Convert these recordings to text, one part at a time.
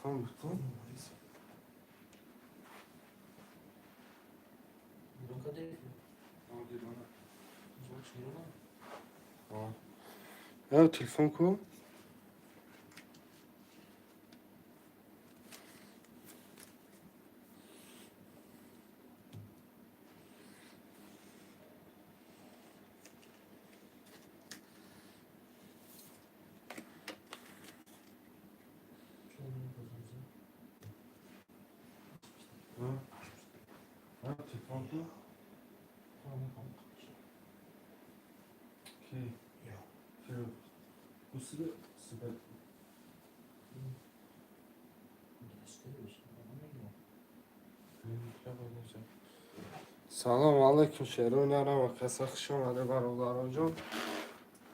Телефон бикун. Телефон ку. Телефон ку. Ки? Сибе. Салом алейкум, шерои нарам каса, хуш омаде, бародаронҷон.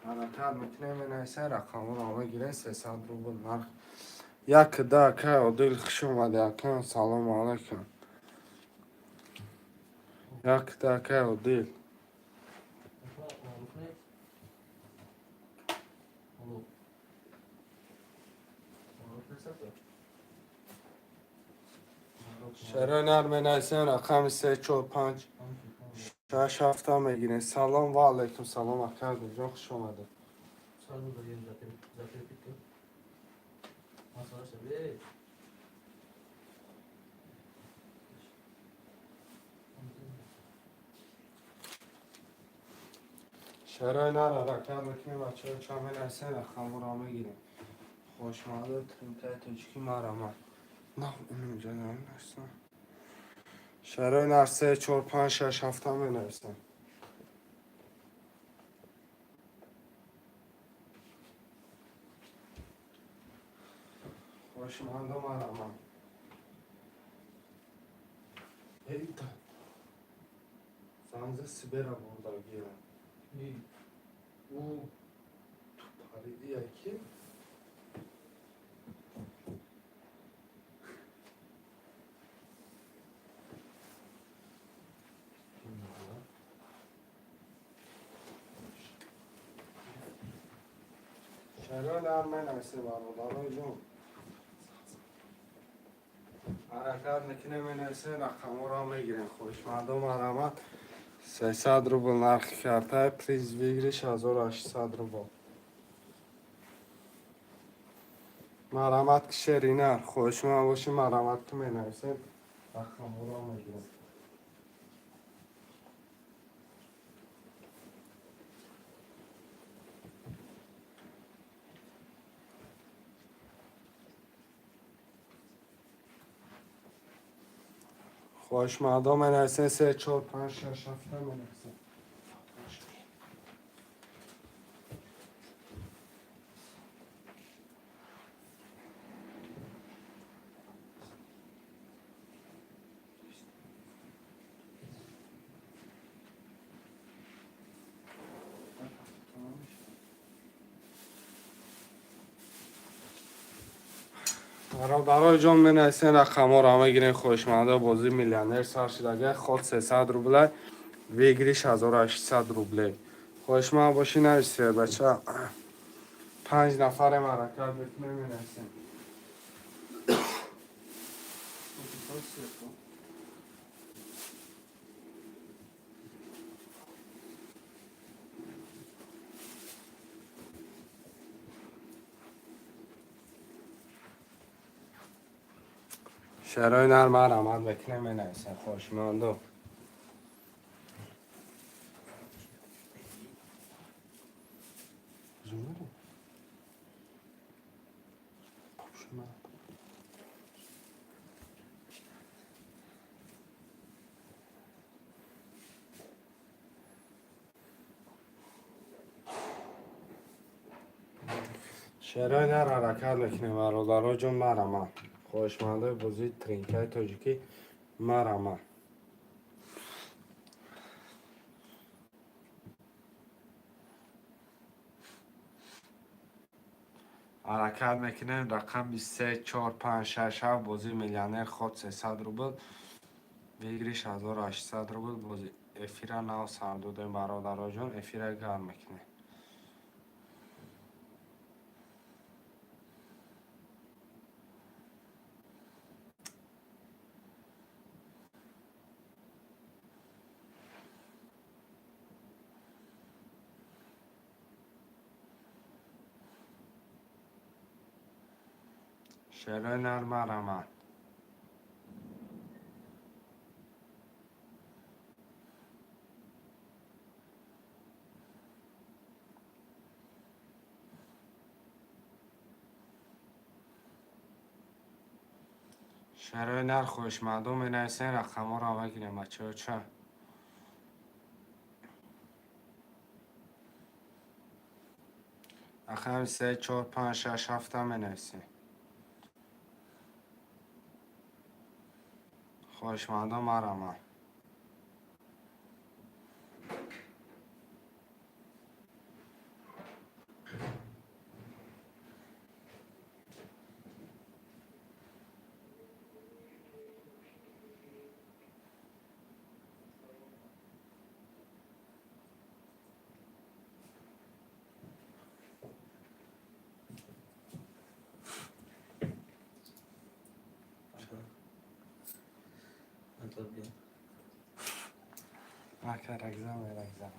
Ҳаракат мекунем, менависем, рақамҳоро мегирем, 300 рубл нарх. Як да, ака Одил, хуш омаде, ака, салому алейкум. Як да, ака Одил. Шерои нар менависем, рақами се, чор, панҷ, шаш, ҳафта мегирем. Салом ва алейкум салом, ака Одилҷон, хуш омаде. Шерои нар ҳаракат мекунем, бачаҳо, чанд менависем, рақамҳоро мегирем. Хошмаҳмадо, тринкаи тоҷикӣ, марама. На, инҷа наменависам. Шерои нар се, чор, панҷ, шаш, ҳафта менависам. Хошмаҳмадо, марама. Эйта. Занг за Сибера бурдагира. Ӯ ту париди яки? Чаро нар менависе, бародарои ҷон? Ҳаракат мекунем, менависем, рақамҳоро мегирем. Хоҳишмандо, марҳамат. 300 рубл нархи картай, приз выигрыш 1800 рубл. Марҳамат, ки шеринар хоҳишманд бошӣ, марҳамат, ки менависем, рақамҳоро мегирем. Хоҳишмандо менависем, се, чор, панҷ, шаш, ҳафта менависем. Бародарои ҷон, менависем, рақамҳоро мегирем. Хоҳишмандо, бозии миллионер сар шудага, ход 300 рубле, выигрыш 1800 рубле. Хоҳишманд бошӣ, нависед, бача. Панҷ нафарем, ҳаракат мекунем, менависем. Шарои нар марҳамат мекунем, менависем, хоҳишмандо. Шерои нар ҳаракат мекунем, бародаро ҷон, марҳамат. Хоҳишмандои бозии тринкаи тоҷикӣ, марҳамат. Ҳаракат мекунем, рақам 23, 4, 5, 6, 7, бозии миллионер, ход 300 рубл, выигрыш 1800 рубл. Бози эфира нав сар додем, бародароҷон, эфира гарм мекунем. Шерои нар марамад. Шерои нар хоҳишмандо менависен, рақамҳоро мегирем, бачаҳо ча. Рақами се, чор, панҷ, шаш, ҳафта менависем. Хоҳишмандо марамад. मतलब क्या? Ака рагзам, рагзам.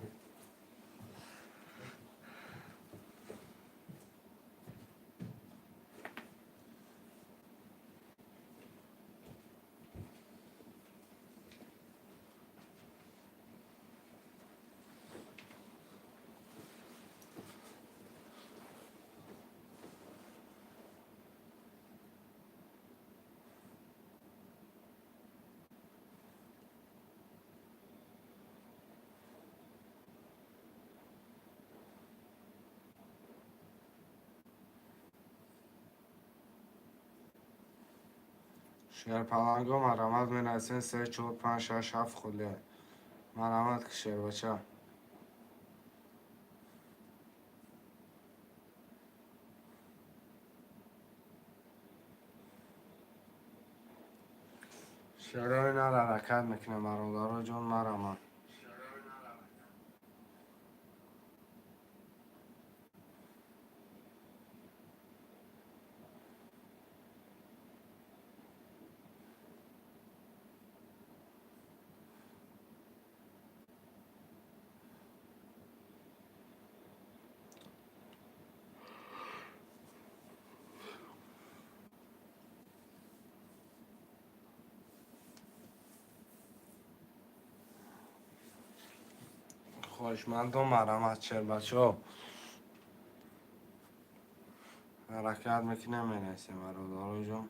Шерпаланго марамад менависен, се, чор, панҷ, шаш, ҳафт хуле. Марамад ки шербача. Шерои нар ҳаракат мекунем, бародаро ҷон, марамад. Хоҳишмандо марамад, шербачаҳо. Ҳаракат мекунем, менависем, бародаро ҷон.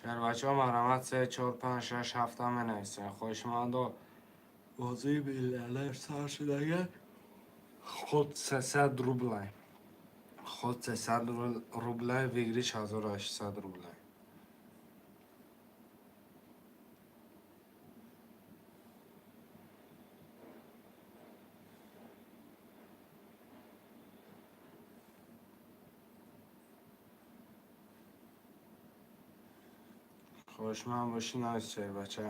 Шербачаҳо марамад, се, чор, панҷ, шаш, ҳафта менависем. Хоҳишмандо, бозии миллионер сар шудага, ход 300 рублай. Ход 300 рублай, выигрыш 1800 рублай. Хоҳишманд бошӣ, навис, шербача.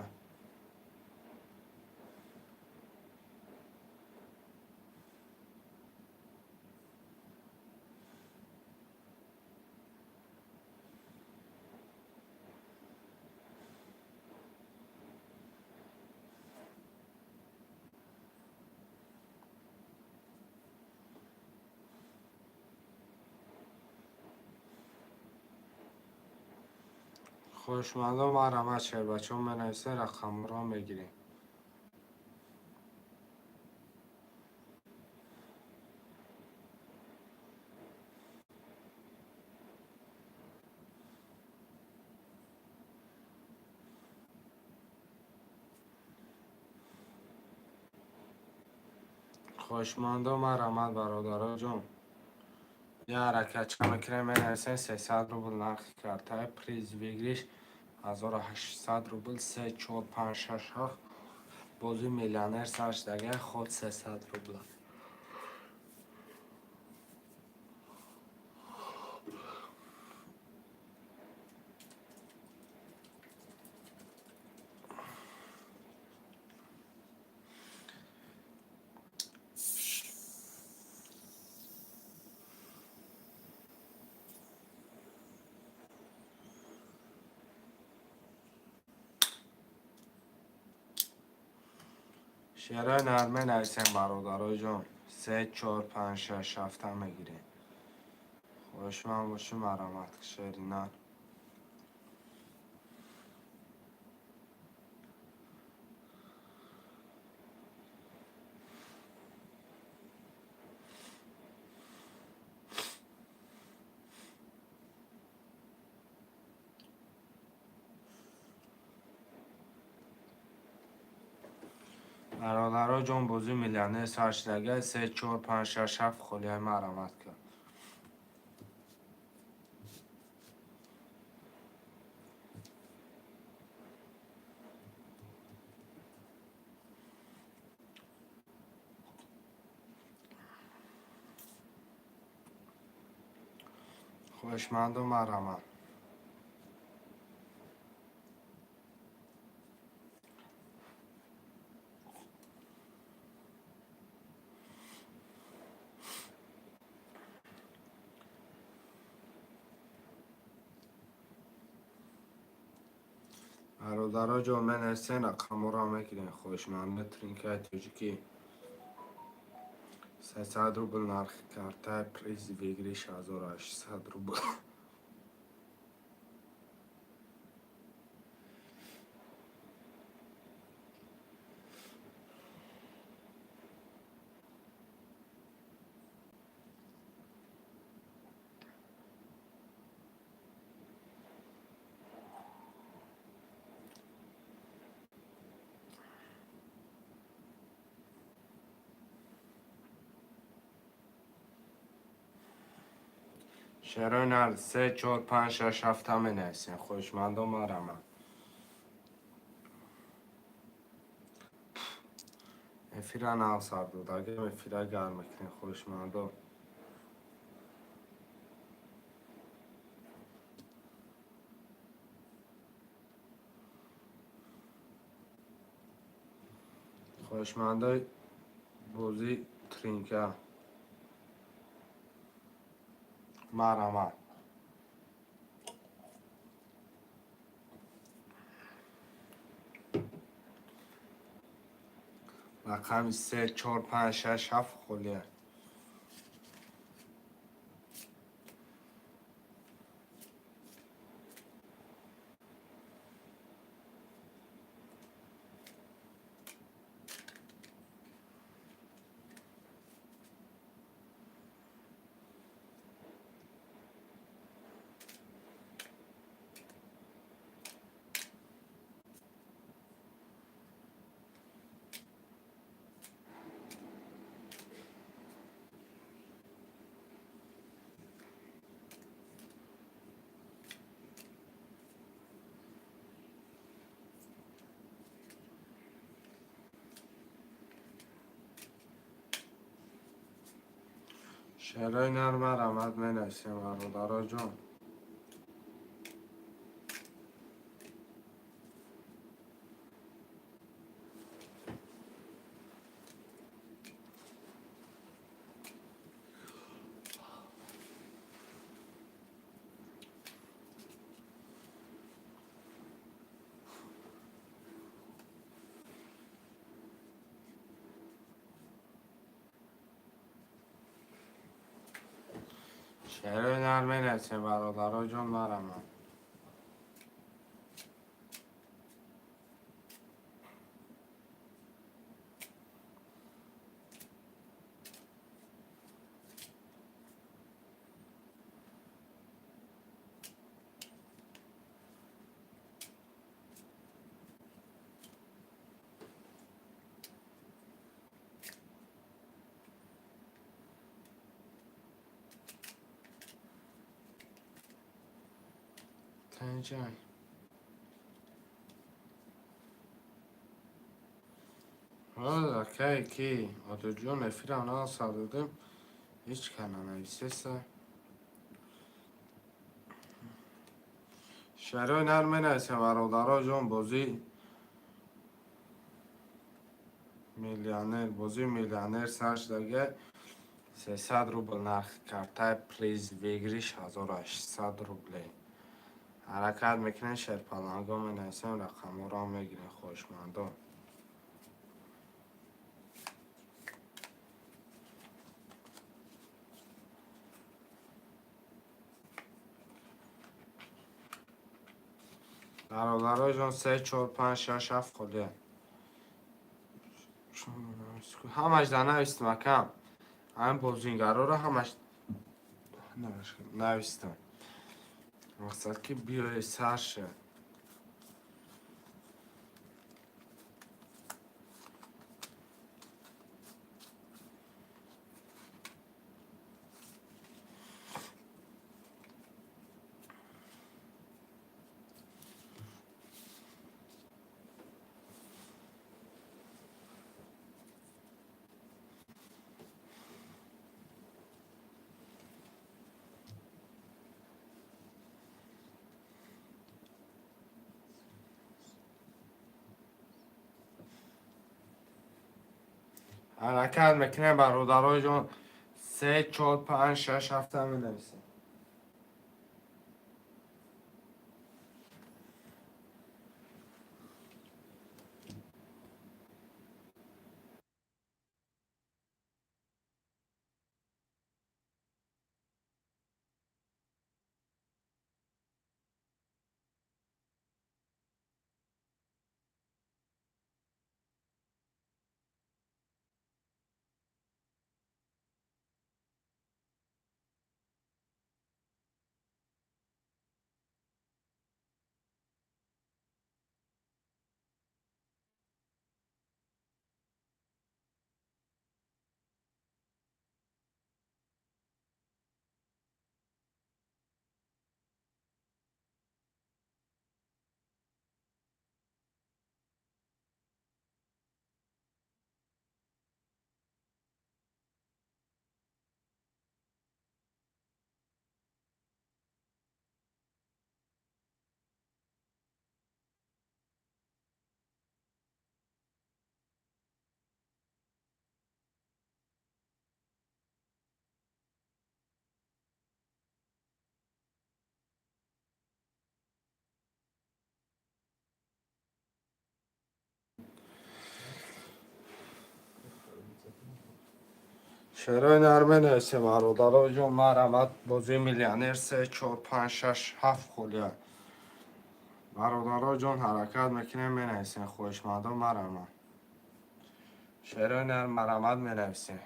Хоҳишмандо марамад, шербачаҳо менависен, рақамҳоро мегирем. Хоҳишмандо марамад, бародаро ҷон. Я ҳаракатча мекунем, менависем, 300 рубл нархи картаи, приз выигрыш 1800 рубл, се, чор, панҷ, шаш, ҳафт. Бозии миллионер сар шудага, ход 300 рубла. Шерои нар менависем, бародарои ҷон. Се, чор, панҷ, шаш, ҳафта мегирем. Хоҳишманд бошӣ, марҳамат, шери нар. Бародаро ҷон, бозии миллионер сар шудага. Се, чор, панҷ, шаш, ҳафт холиҳои марҳамат кун. Хоҳишманду марҳамат. Бародаро ҷон, менависен, рақамҳоро мегирем. Хоҳишманда тринкаи тоҷикӣ. 300 рубл нархи карта, приз выигрыш 1800 рубл. Шерои нар, се, чор, панҷ, шаш, ҳафта менависем. Хоҳишмандо, марҳамат. Эфира нав сар додагем, эфира гарм мекунем, хоҳишмандо. Хоҳишмандои бозии тринка, марҳамат. Рақами се, чор, панҷ, шаш, ҳафт холия. Шерои нар, марҳамат, менависем, бародаро ҷон. Шерои нар менависем, бародаро ҷон, марҳамат. Тинҷай. Акай ки Одилҷон, эфирам нав сар додем, ҳеҷ ка нанависеса. Шерои нар менависем, бародаро ҷон, бозии миллионер, бозии миллионер сар шудага. 300 рубл нархи картаи, приз выигрыш 1800 рублей. Ҳаракат мекунем, шерпаланго менависем, рақамҳоро мегирем, хоҳишмандон. Бародароҷон, се, чор, панҷ, шаш, ҳафт холия. Ҳамаш да навистам, акам. Ҳамин бозингароро ҳамаш навистам. Мақсад ки биёе сар шад. Ҳаракат мекунем, бародароҷон, се, чор, панҷ, шаш, ҳафта менависем. Шерои нар менависем, бародароҷон, марҳамат. Бозии миллионер, се, чор, панҷ, шаш, ҳафт холия. Бародароҷон, ҳаракат мекунем, менависем. Хоҳишмандон, марҳамат. Шерои нар, марҳамат, менависем.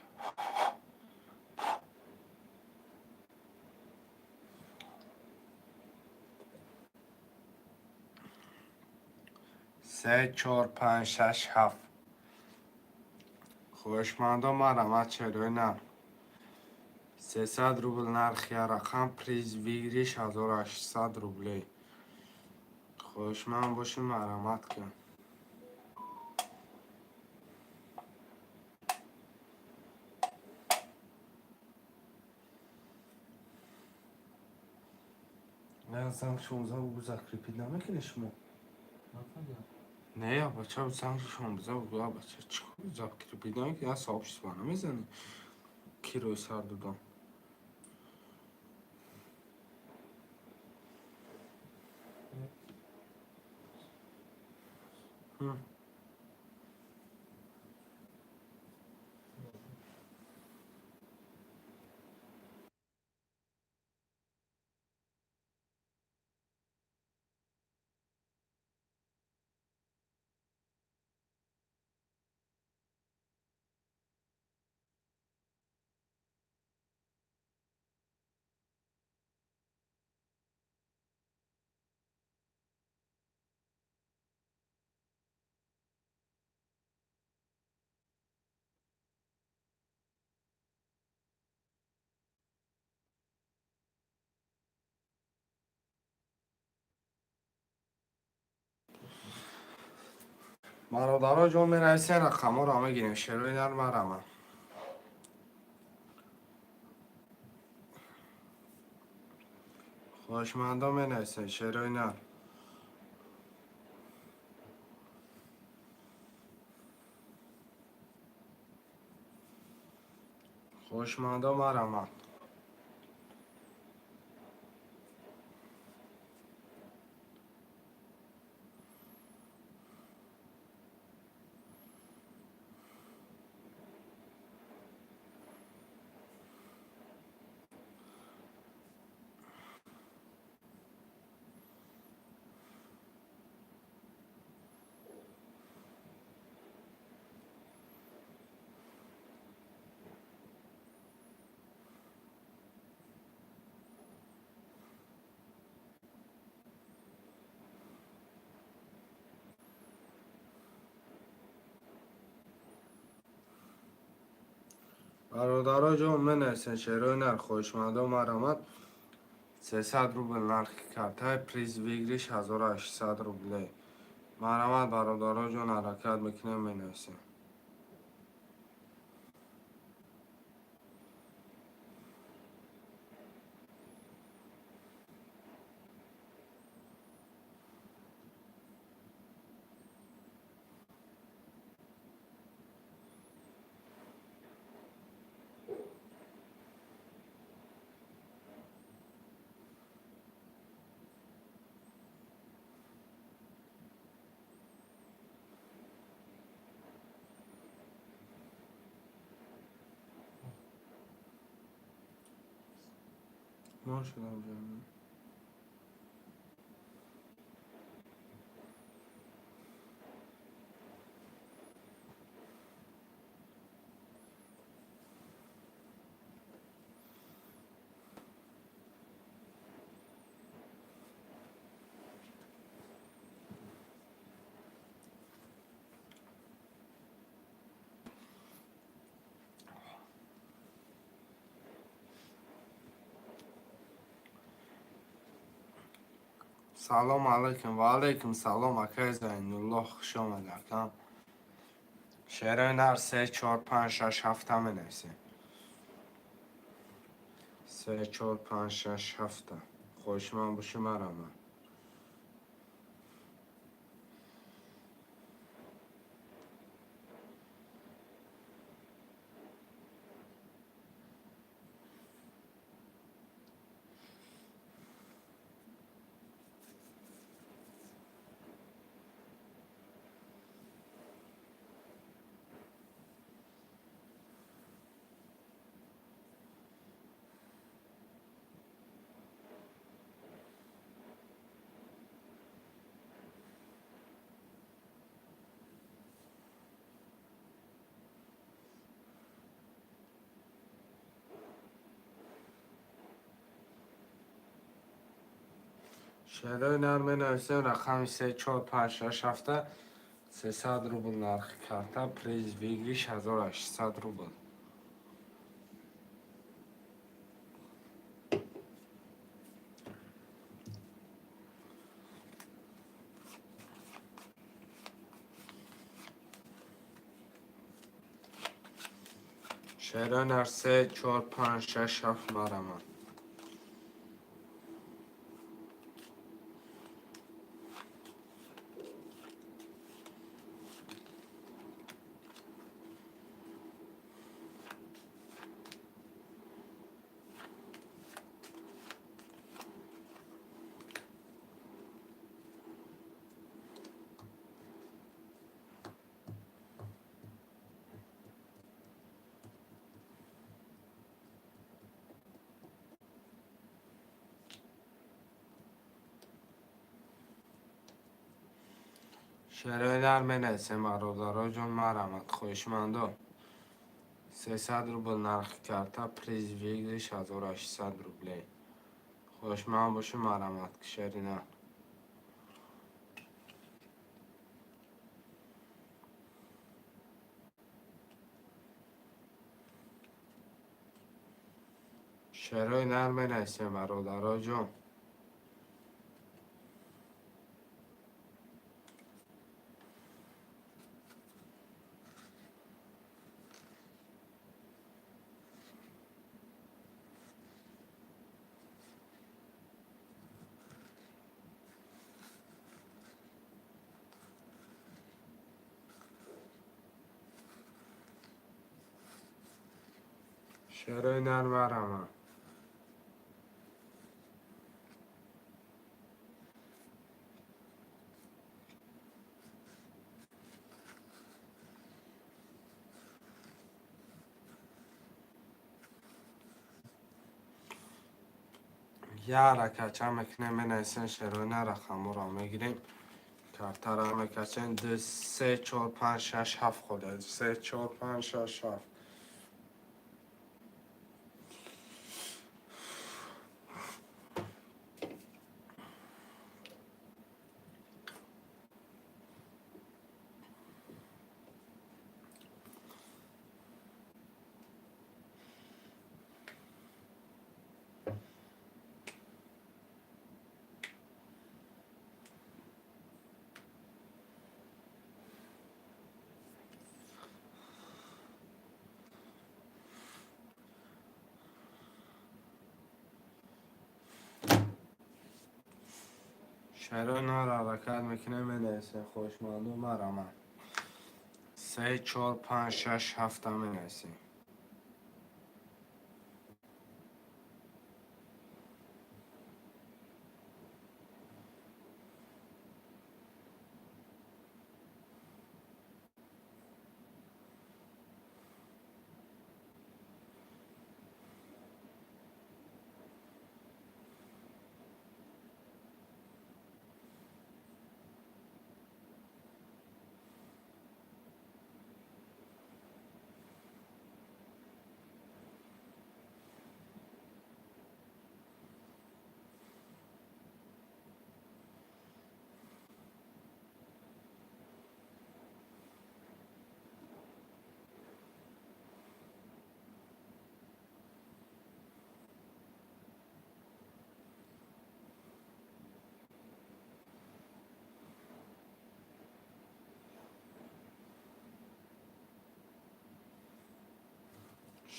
Се, чор, панҷ, шаш, ҳафт. Хоҳишмандон, марҳамат, шерои нар. 300 рубл нархи рақам, приз выигрыш 1800 рублей. Хоҳишманд бошӣ, марҳамат кун. Занг 16 бугу, закрепить намекунӣ шумо? Не, бача, занг 16 бугу, бача, чӣ закрепить намекунӣ? Я сообщество намезанӣ? Кирои сар додам. Бародаро ҷон, менависен, рақамҳоро мегирем. Шерои нар, марҳамат. Хоҳишмандон, менависен шерои нар. Хоҳишмандон, марҳамат. Бародаро ҷон, менависен шерои нар, хоҳишмандо, марҳамат. 300 рубл нархи картаи, приз выигрыш 1800 рублей. Марҳамат, бародаро ҷон, ҳаракат мекунем, менависем. Нол шудам ҷон. Салом алайкум. Ва алайкум салом, акай Зайнуллоҳ, хуш омад, акам. Шерои нар, се, чор, панҷ, шаш, ҳафта менависем. Се, чор, панҷ, шаш, ҳафта. Хоҳишманд бошӣ, марҳамат. Шерои нар менависем, рақами се, чор, панҷ, шаш, ҳафта. 300 рубл нархи карта, приз выигрыш 1800 рубл. Шерои нар, се, чор, панҷ, шаш, ҳафт, марҳамат. Шерои нар менависем, бародаро ҷон, марҳамат, хоҳишмандо. 300 рубл нархи карта, приз выигрыш 1800 рублей. Хоҳишманд бошӣ, марҳамат, шери нар. Шерои нар менависем, бародаро ҷон. Шерои нар, марҳамат. Як ҳаракатча мекунем, менависем шерои нар, рақамҳоро мегирем. Картаро мекачем. Ду, се, чор, панҷ, шаш, ҳафт хода. Се, чор, панҷ, шаш, ҳафт. Шаҳрҳои нар ҳаракат мекунем, менависем. Хоҳишманду, марама. Се, чор, панҷ, шаш, ҳафта менависем.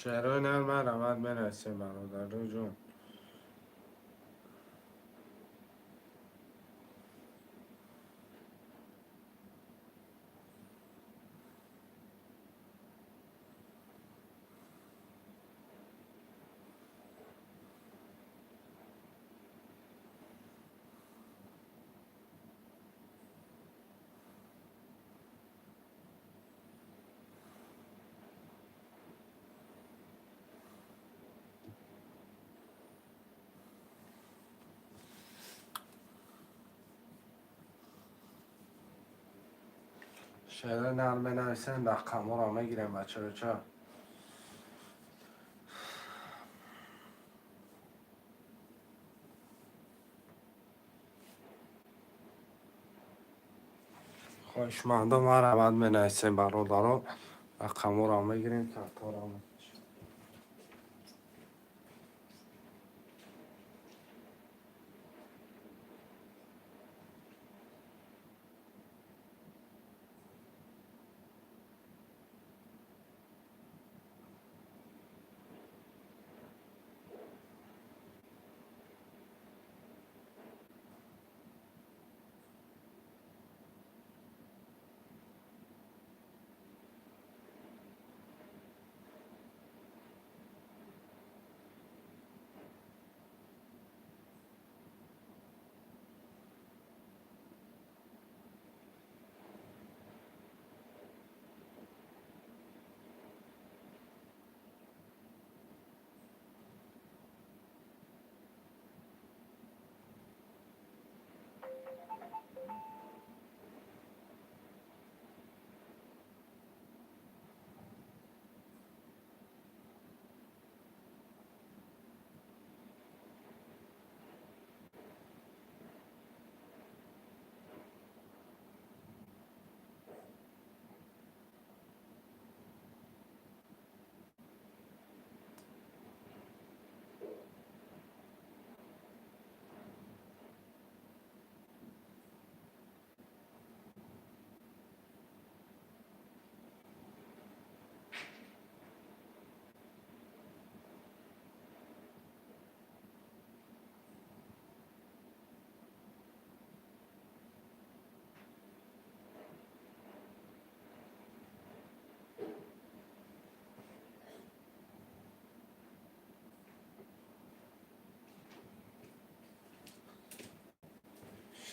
Шаҳрҳои нар марҳамат, менависем, бародаро ҷон. Шаҳрҳои нар менависем, рақамҳоро мегирем, бачаҳоча. Хоҳишмандо, марҳамат, менависем, бародаро, рақамҳоро мегирем, картҳоро.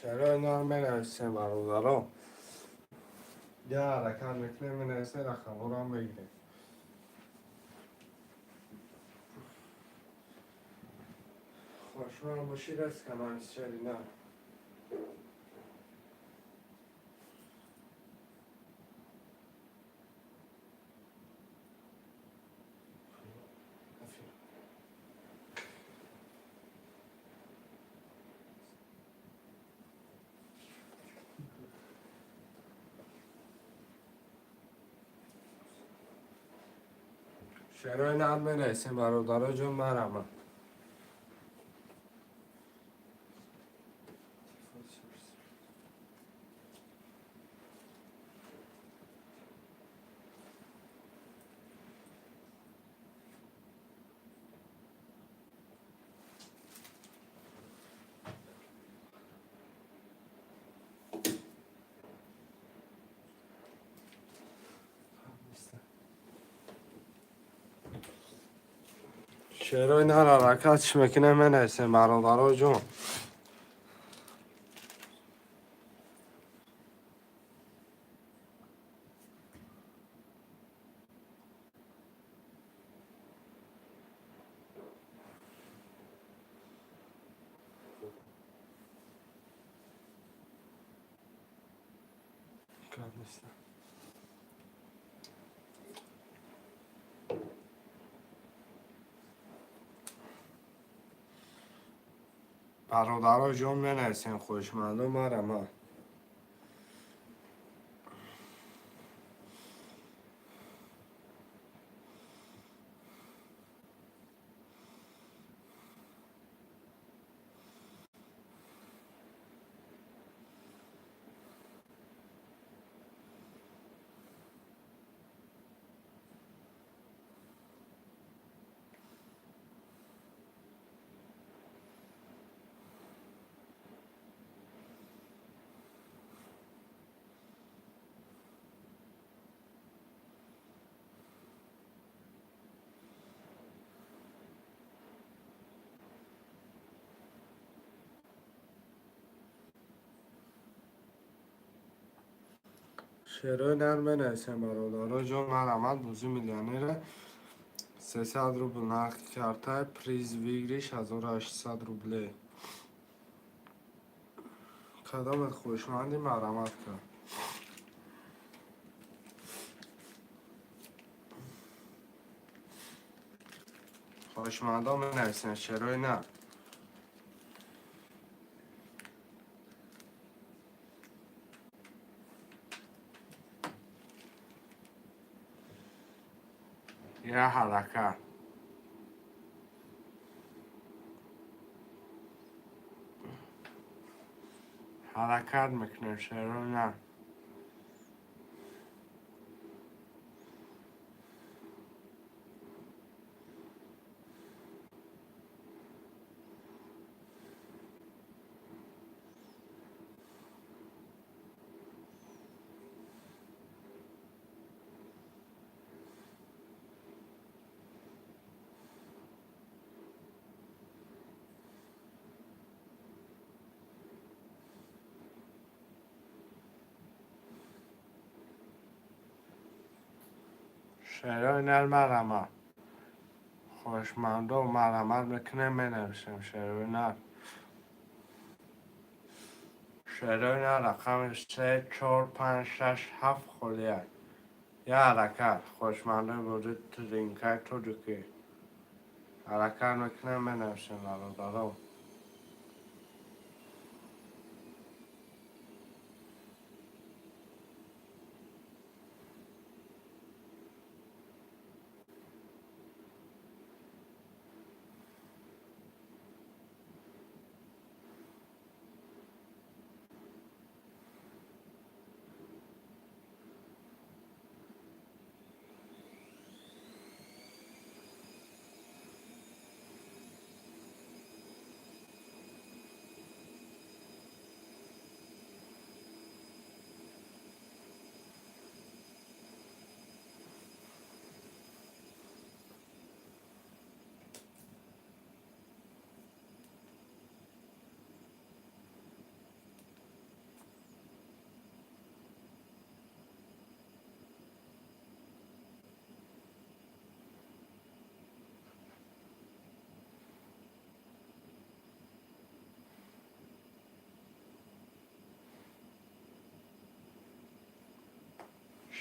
Шаҳрҳои нар менависем, бародаро. Я ҳаракат мекунем, менависем, рақамҳоро мегирем. Хоҳишманд бошӣ, раст канавис, шаҳри нар. Шаҳрҳои нар менависем, бародаро ҷон, марҳамат. Шерои нар ҳаракат чӣ мекунем, менависем, бародаро ҷон. Бародаро ҷон, менависем, хоҳишмандо, марама. Шерои нар менависем, бародаро ҷон, марҳамат. Бозӣ миллионера, 300 рубл нархи картай, приз выигрыш 1800 рубле. Кадомет хоҳишмандӣ, марҳамат кард. Хоҳишмандо, менависем шерои нар. Я ҳаракат. Ҳаракат мекунем, шерои нар. Шерои нар, марҳамат. Хоҳишмандо, марҳамат мекунем, менависем шерои нар. Шерои нар, рақами се, чор, панҷ, шаш, ҳафт холияк. Я ҳаракат. Хоҳишмандои бозӣ тринкаи тоҷикӣ. Ҳаракат мекунем, менависем, бародаро.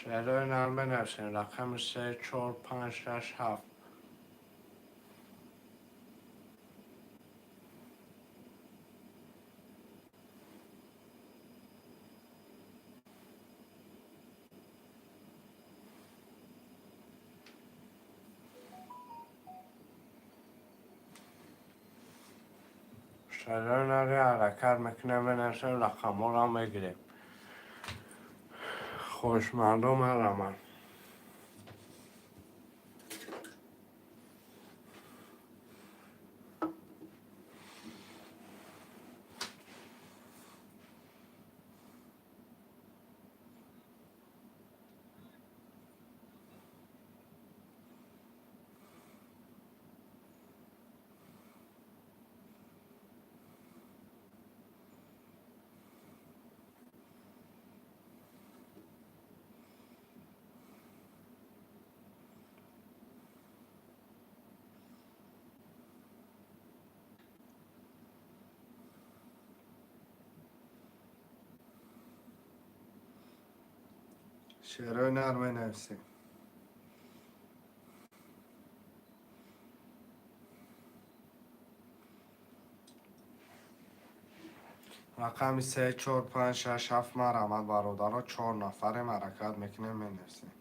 Шерои нар менависем, рақами се, чор, панҷ, шаш, ҳафт. Шерои нари ҳаракат мекунем, менависем, рақамҳоро мегирем. Хоҳишмандо, марҳамат. Шерои нар менависем. Рақами се, чор, панҷ, шаш, ҳафт марҳамат, бародаро, чор нафарем, ҳаракат мекунем, менависем.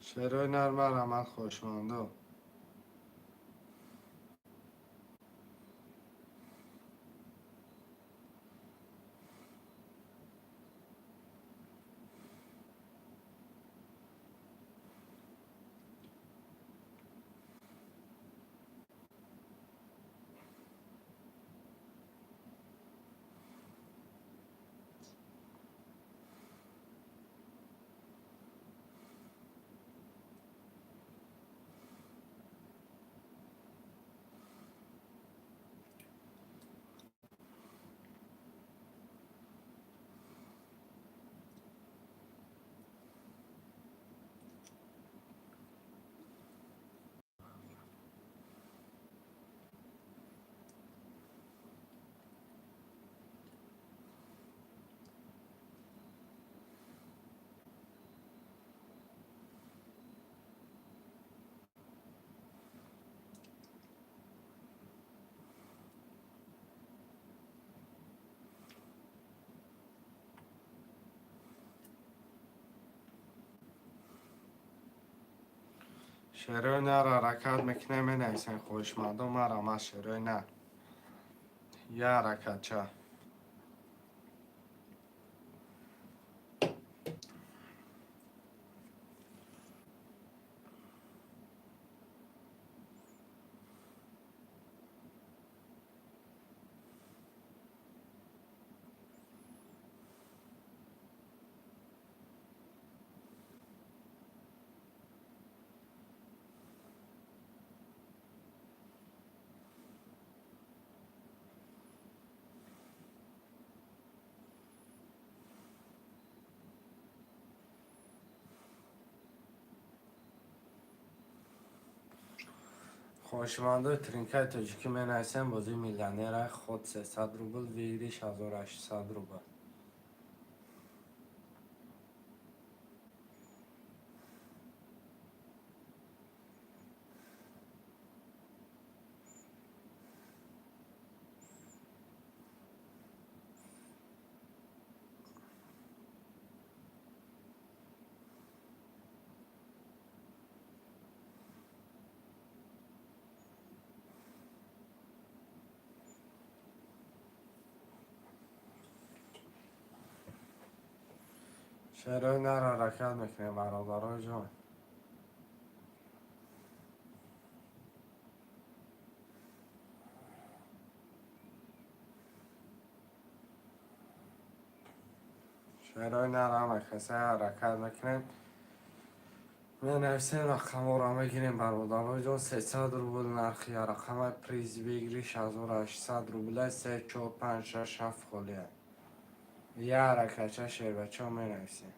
Шерои нар марҳамат, хоҳишмандо. Шерои нар ҳаракат мекунем, менависем, хоҳишмандо, марҳамат, шерои нар. Я ҳаракатча. Хоҳишмандои тринкаи тоҷикӣ менависем, бозии миллионера, ход 300 рубл, выигрыш 1800 рубл. Шерои нар ҳаракат мекунем, бародарои ҷон. Шерои нар ҳама каса ҳаракат мекунем. Менависем, рақамҳоро мегирем, бародарои ҷон. 300 рубл нархи рақама, приз выигрыш 1800 рубла, се, чор, панҷ, шаш, ҳафт холия. Я ҳаракатча, шербачаҳо, менависем.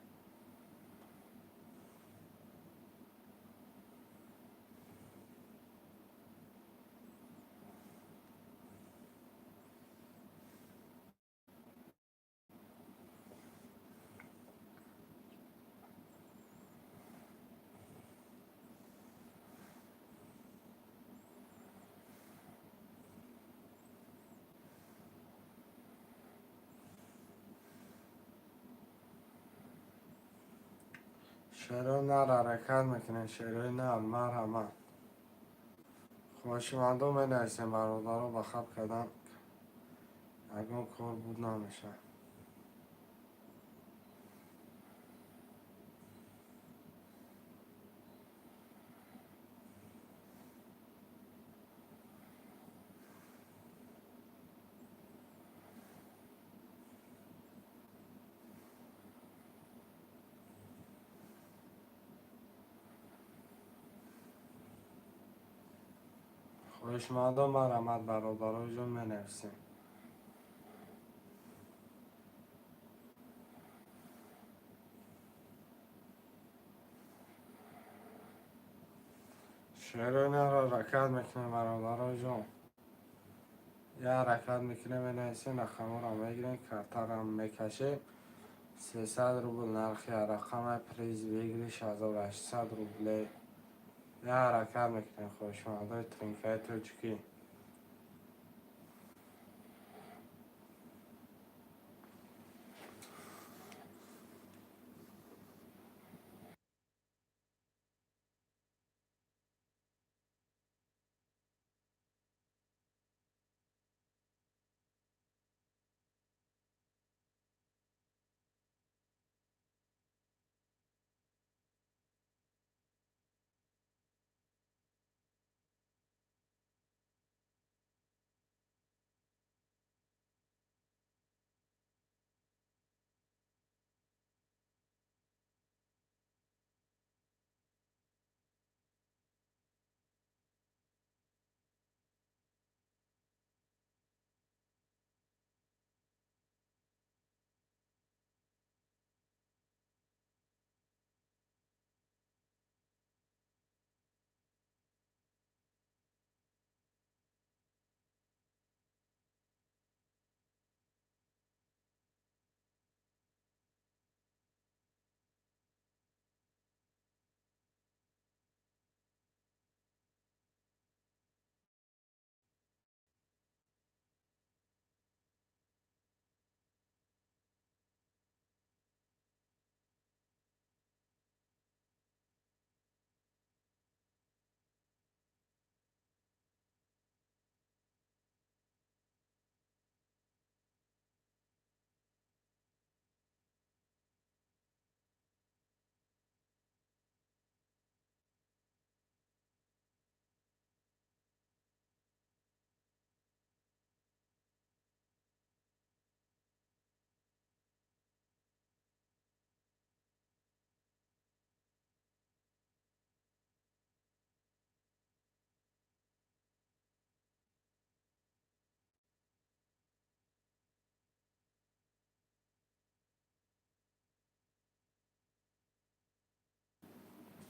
Шерои нар ҳаракат мекунем, шерои нар, марҳамат. Хоҳишмандо менависем, бародаро, ба хаб кардан ягон кор буд намешавад. Хоҳишмандон, марҳамат, бародарои ҷон, менависем. Шерои наро ҳаракат мекунем, бародарои ҷон. Я ҳаракат мекунем, менависем, рақамҳоро мегирем, картаро мекашем. 300 рубл нархи рақами, приз выигрыш 1800 рублей. Я ҳаракат мекунем, хоҳишмандои тринкаи тоҷикӣ.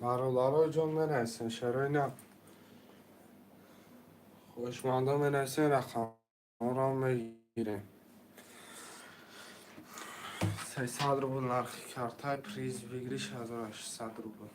Бародарои ҷон, менависем, шерои на. Хоҳишмандон, менависем, рақамҳоро мегирем. 300 рубл нархи картай, приз выигрыш 1800 рубл.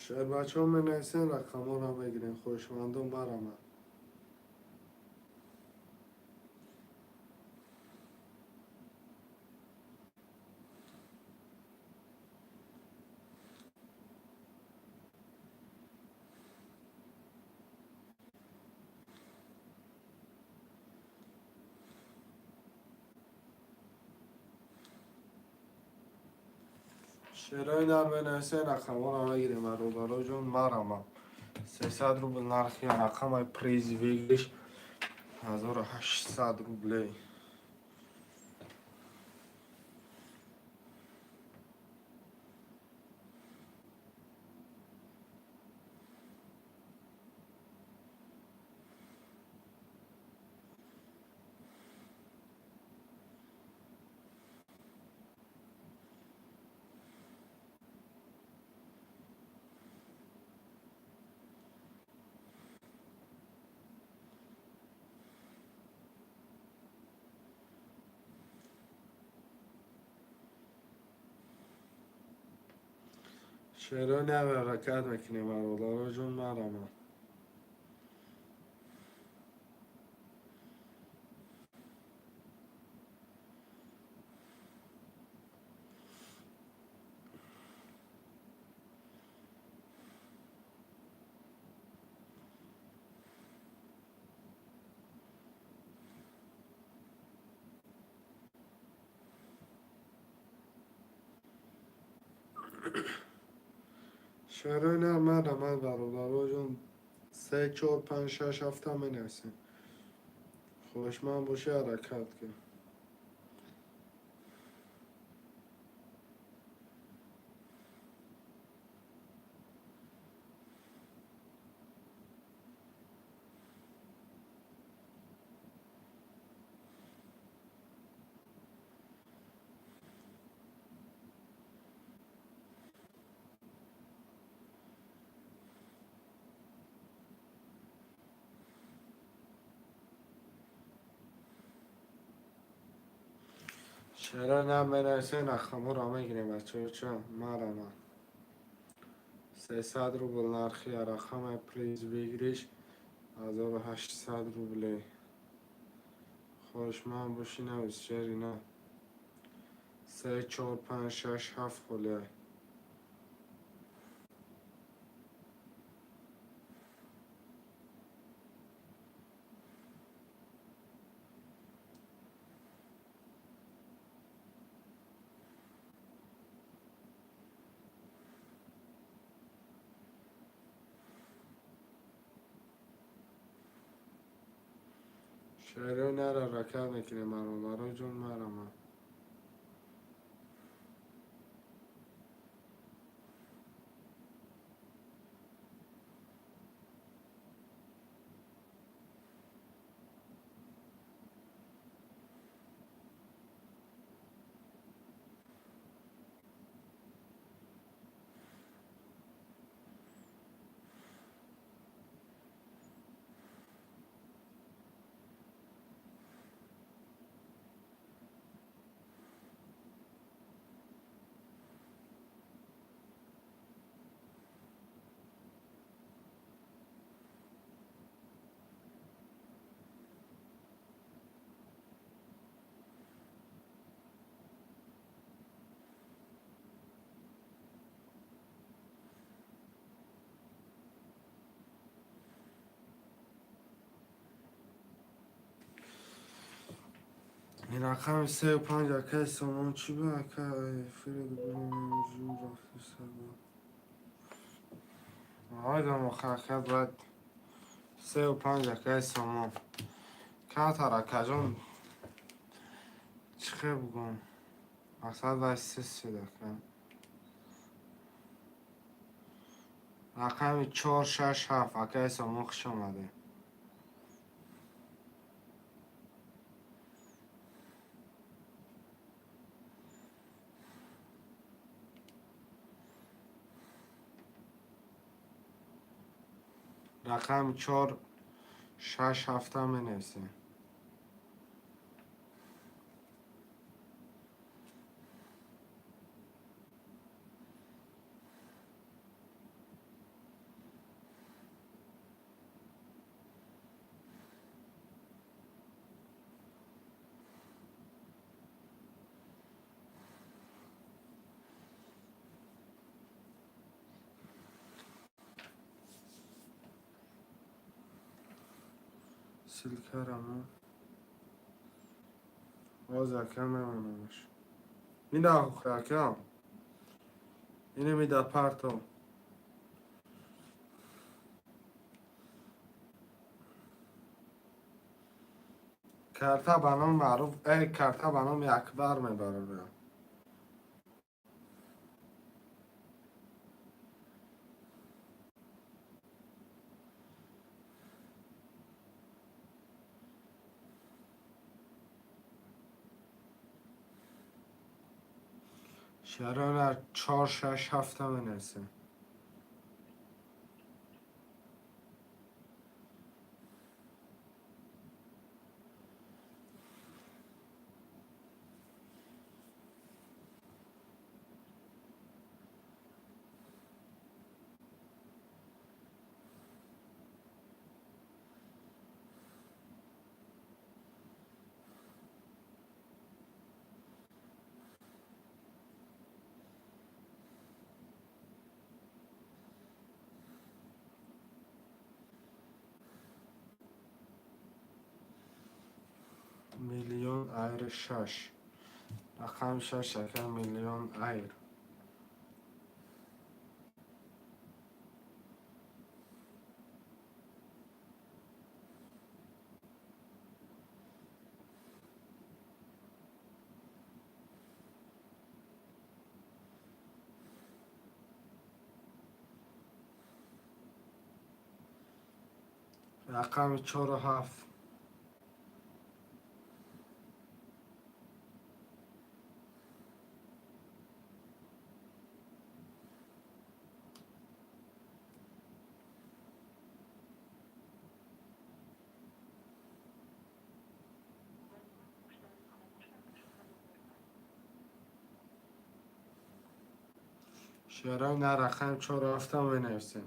Шербачаҳо, менависем, рақамҳоро мегирем. Хоҳишмандон, марҳамат. Шерои нар, менависем, рақамҳоро мегирем, бародаро ҷон, марҳамат. 300 рубл нархи рақамай, приз выигрыш 1800 рублей. Чаро ҳаракат мекунем, бародаро ҷон, марама. Чаро не марама, бародаро ҷон, се, чор, панҷ, шаш, ҳафта менависем. Хоҳишманд бошӣ, ҳаракат кун. Чаро наменависем, рақамҳоро мегирем, бачаҳо, чо марама. 300 рубл нархи рақами приз выигрыш 1800 рублей. Хоҳишманд бошӣ, навис, шери на. Се, чор, панҷ, шаш, ҳафт холия. Чаро ҳаракат мекунем, бародаро ҷон, марама. Ин рақами сею панҷ, акаи Сомон, чӣ буд, ака эфири рафтисаба. Ҳайдам ака, бояд сею панҷ, акаи Сомон. Камтар, акаҷон, чӣ хел бугум? Мақсад вай сис шуд, ака. Рақами чор, шаш, ҳафт, акаи Сомон, хуш омадед. Рақами чор, шаш, ҳафта менависем. Ссылкарамо боз, ака, мемонамаш. Мида, ака, ине мида парто. Карта ба номи Маъруф, карта ба номи Акбар мебарорам. Чаро чор, шаш, ҳафта менависем. Миллион айр шаш. Рақами шаш, ака, Миллион Айр. Рақами чору ҳафт. Шерои на, рақами чору ҳафтам менависем.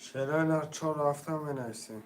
Шерои нар, чору ҳафтам менависем.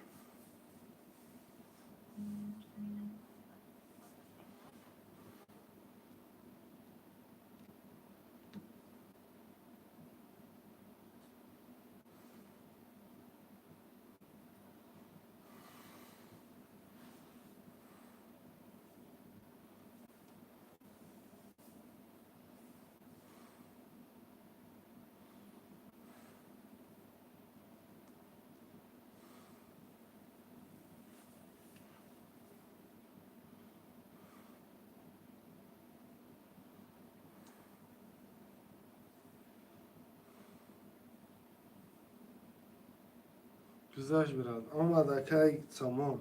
Гузашт, брат, омад, акай Сомон.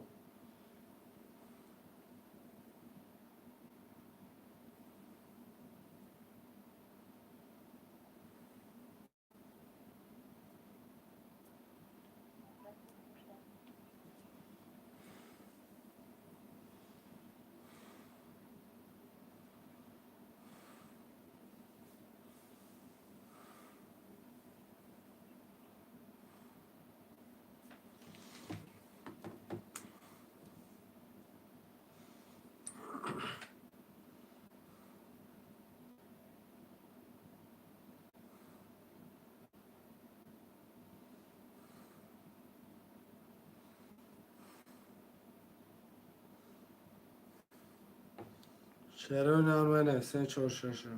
Шерои нар менависем, чор шаша.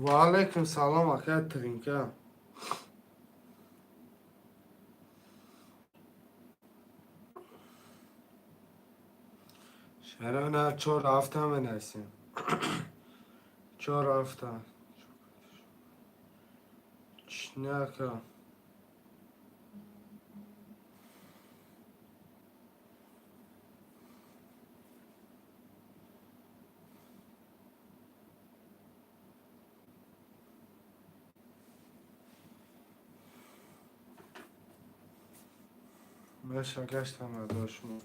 Ва алайкум салом, ака Тринка. Шерои нар, чор ҳафта менависем. Чор ҳафта. Не, ака. Маша, гаштам адо шумо.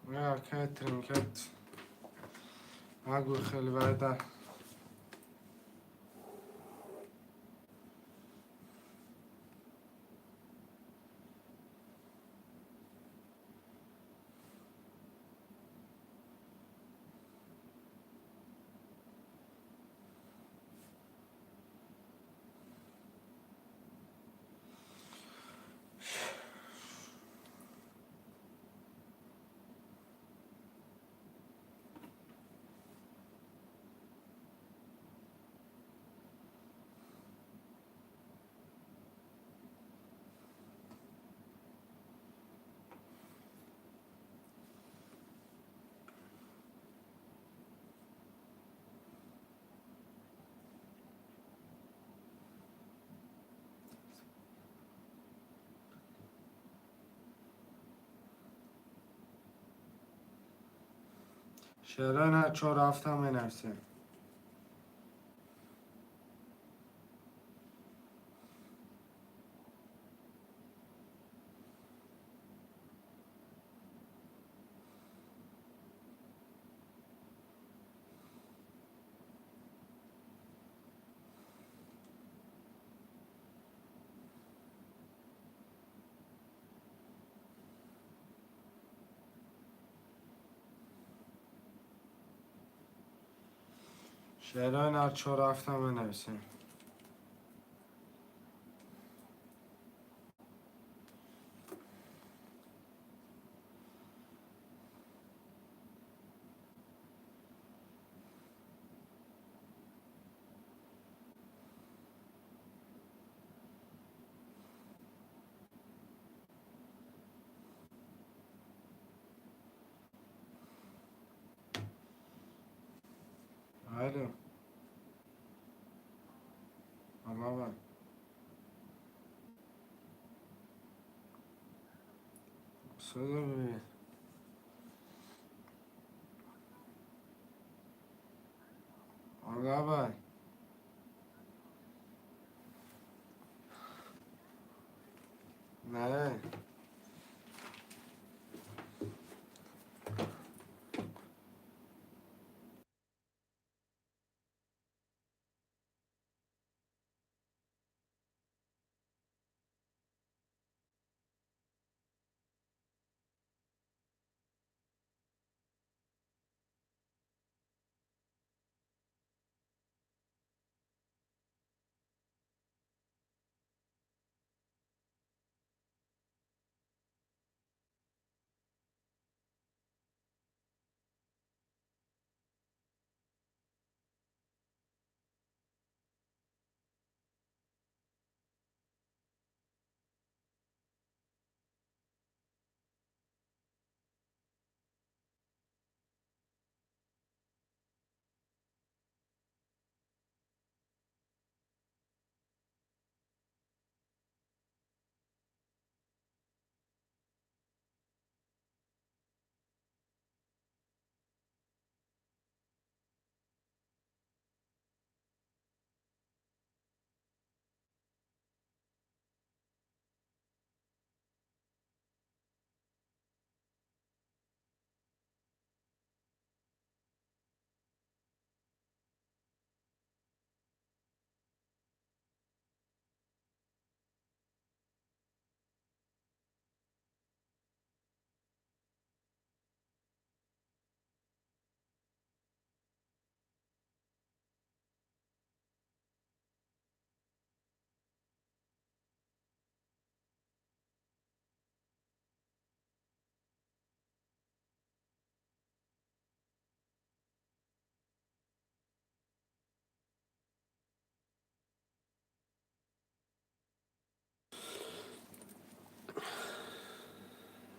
Акай Тринкет. Агу хеле вайда. Шерои на чор ҳафта менависем. Шерои на чор ҳафта менависем. Алло. Алло. Садо. Алло. Не.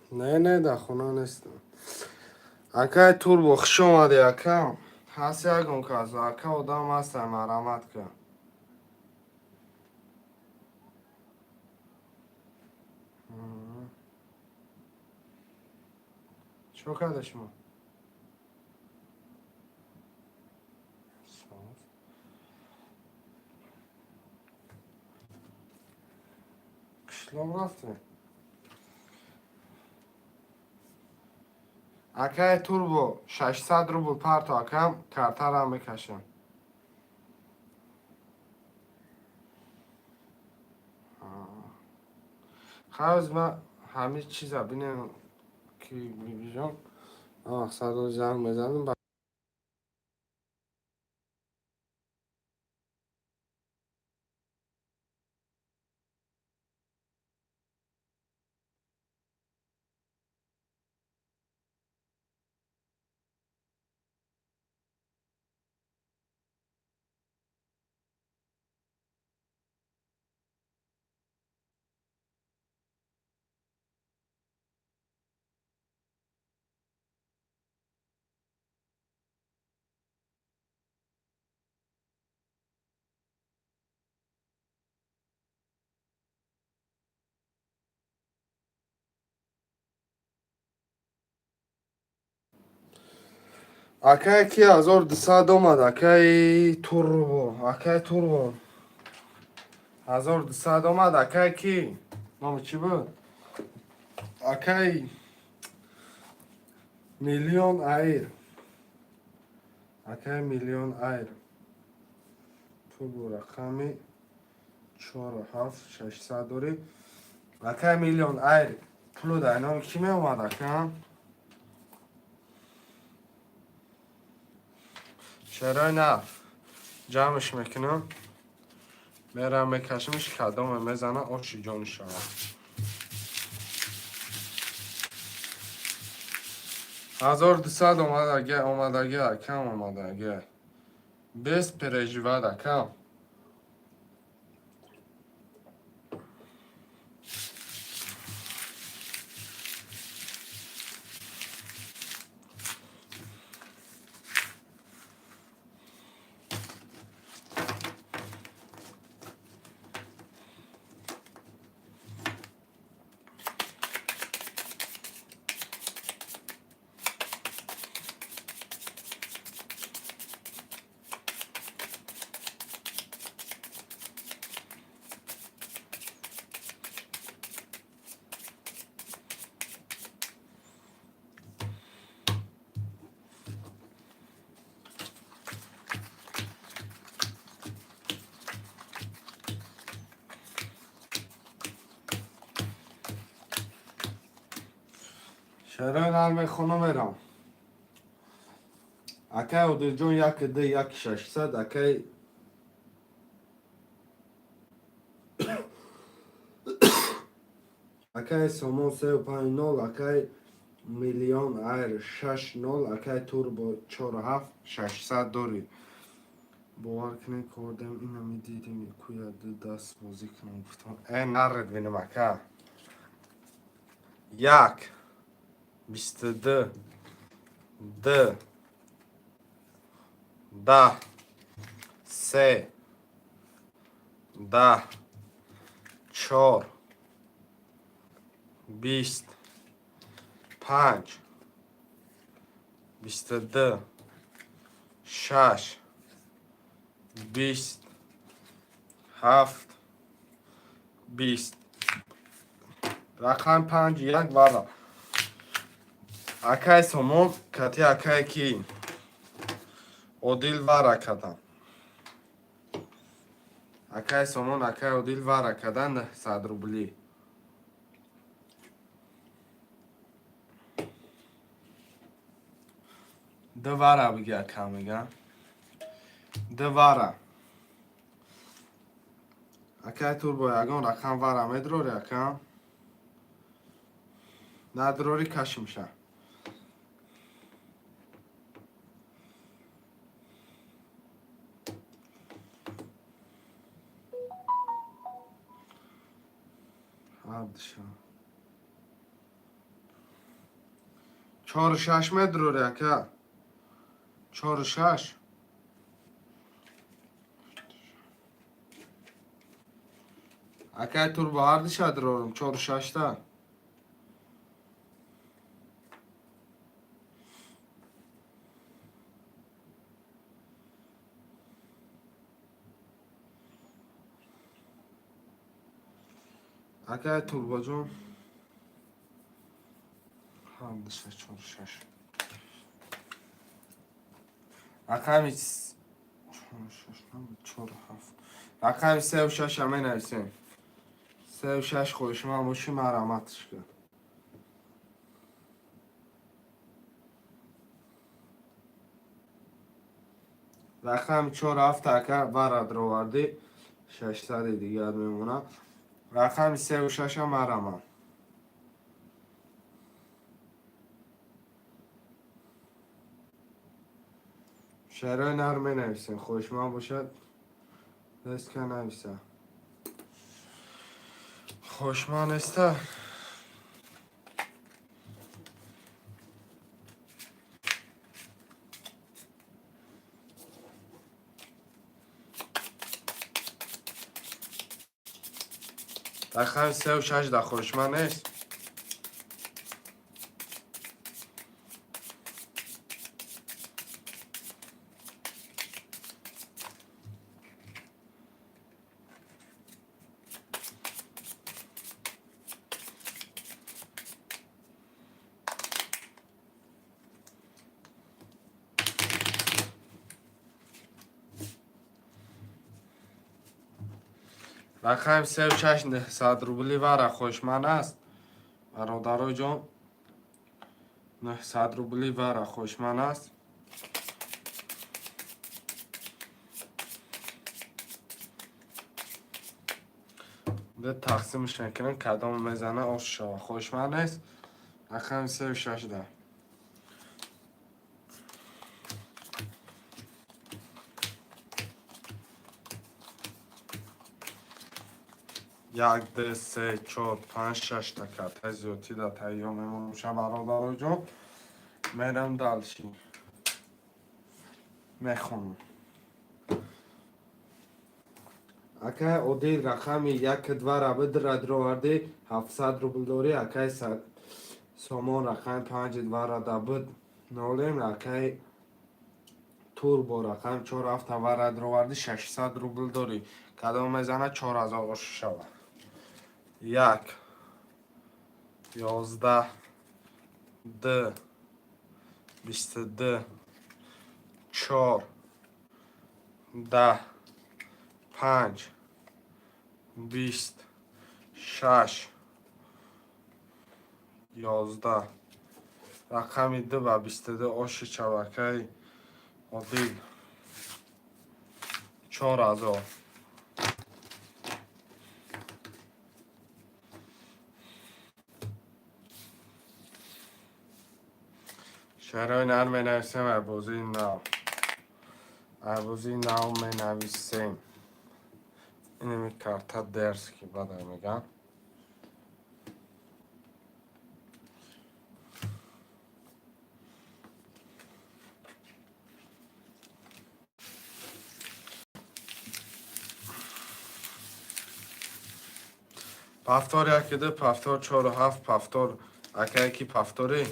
Не, не, дар хона нестам. Акай Турбо, хуш омадӣ, ака. Ҳаст ягон кас, ака одам ҳастам, марҳамат кун. Чико карда шумо? Қишлоқ рафтем? Акай Турбо, 600 рубл парто, акам, картара мекашам. Хайз ма ҳамин чиза бинем ки бибиҷон. Садо занг мезанам. Акай ки 1200 омад, акай Турбо, акай Турбо. 1200 омад, акай ки? Номи чӣ буд? Акай Миллион Айр. Акай Миллион Айр. Ту бо рақами 4 7 600 дорӣ. Акай Миллион Айр, пулу дар номи кӣ меомад, ака? Шерои на ҷамъш мекунам, мерам мекашимш, кадоме мезана, оши ҷони шавад. 1200 омадаги, омадаги, акам, омадаги. Без переживать, акам. Шерои нар мехонам, мерам. Акай Одилҷон, як д як 600, акай Сомон 3 5 0, акай Миллион Айр 6 0, акай Турбо 4 7 600 дорӣ. Бовар кунед, кордем, ина медидем, куя ду даст бозӣ кунам, гуфтам, э наред бинем, ака. 1 22 д 10 3 10 4 20 5 22 6 20 7 20. Рақам 5 1 вара. Акай Сомон кати акай ки Одил вара кадан. Акай Сомон, акай Одил вара кадан, 100 рубли. Ду вара биги, ака, мега. Ду вара. Акай Турбо, ягон рақам вара медрори, ака? Надрори, кашимша. Ҳардиша. 4 6 медрори, ака? 4 6. Акай Турбо, ҳардиша дрорум, 4 6-та. Акай Турбоҷон, ҳардиша 4 6. Рақами 4 6 4 7. Рақами 3 6 менависем. 3 6, хоҳишманд бошӣ, марҳаматш кун. Рақами 4 7, ака, вара дровардӣ, 600-и дигар мемонад. Рақами 3 6-а марҳамат. Шарои нар менависем, хоҳишманд бошад, деска нависа. Хоҳишманд неста. Рақами 3 6 дар хоҳишманд нест. Рақами сеу шаш 900 рубли вара хоҳишманд аст. Бародарои ҷон, 900 рубли вара хоҳишманд аст. Д тақсимш мекунем, кадом мезана ош шава. Хоҳишманд нест? Рақами сеу шаш да. Як, ду, се, чор, панҷ, шашта картаи зиёдтӣ дар тайёр мемонам, бародарои ҷон. Мерам дальше. Мехонам. Акай Одил, рақами як двара бидра дроварди, 700 рубл дорӣ. Акай Сомон, рақами панҷ двара да бид нолем. Акай Турбо, рақами чор ҳафта вара дроварди, 600 рубл дорӣ. Кадом мезана, 4000 ош шава. Як, 11, д, 22, чор, 10, панҷ, 20, шаш, 11. Рақами ду ба 22 оши чавакаи Одил, 4000. Шаҳрҳои нар менависем, арбозии нав. Арбозии нав менависем. Инами карта дерзкий бадай меган. Повтор яки ду, повтор чору ҳафт, повтор ака яки повтори.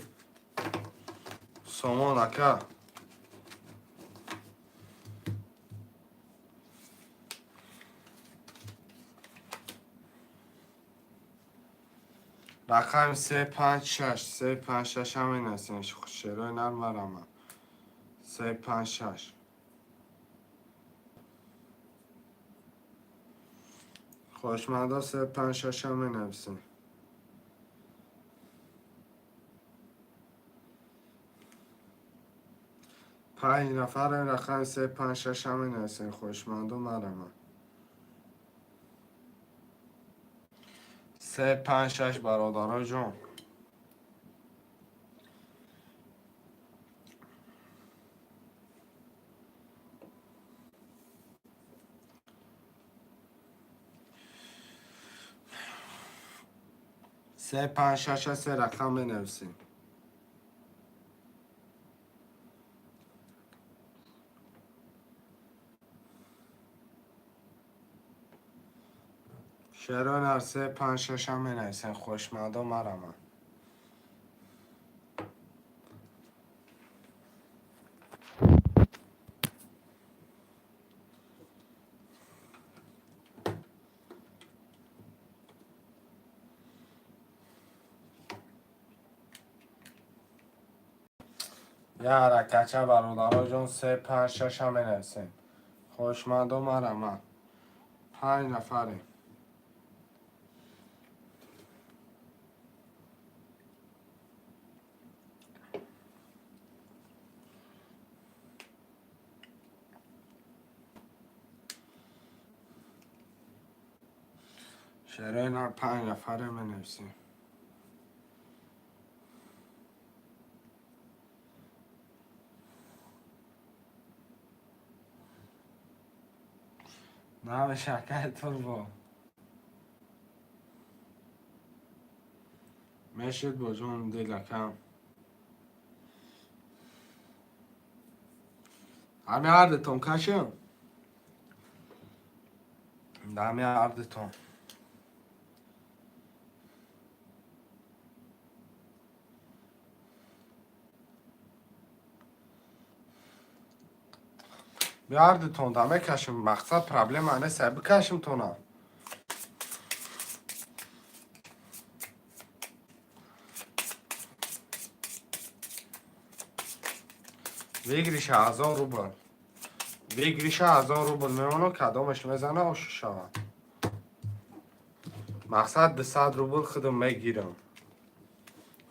Сомон ака. Рақами се панҷ шаш, се панҷ шаш ҳамин аст. Шерои нарм варама. Се панҷ шаш. Хоҳишмандо се панҷ шаш ҳам менависем. Панҷ нафар рақами се панҷ шаш ҳам менависем. Хоҳишмандо марама. Се панҷ шаш, бародаро ҷон. Се панҷ шаш, се рақам менависем. Шерои нар се панҷ шаш ҳам менависем. Хоҳишмандо марама. Я ҳаракатча, бародаро ҷон, се панҷ шаш ҳам менависем. Хоҳишмандо марама. Панҷ нафарем. Шерои нар панҷ нафаре менависем. Намеша, акай Турбо. Мешуд бо ҷон дил акам. Ҳами ҳардутон кашем? Ҳами ҳардутон. Биҳардутон да мекашем, мақсад проблема нест, бикашем тона. Выигрыша 1000 рубл. Выигрыша 1000 рубл мемонад, кадомаш мезана ошу шавад. Мақсад 200 рубл худам мегирам.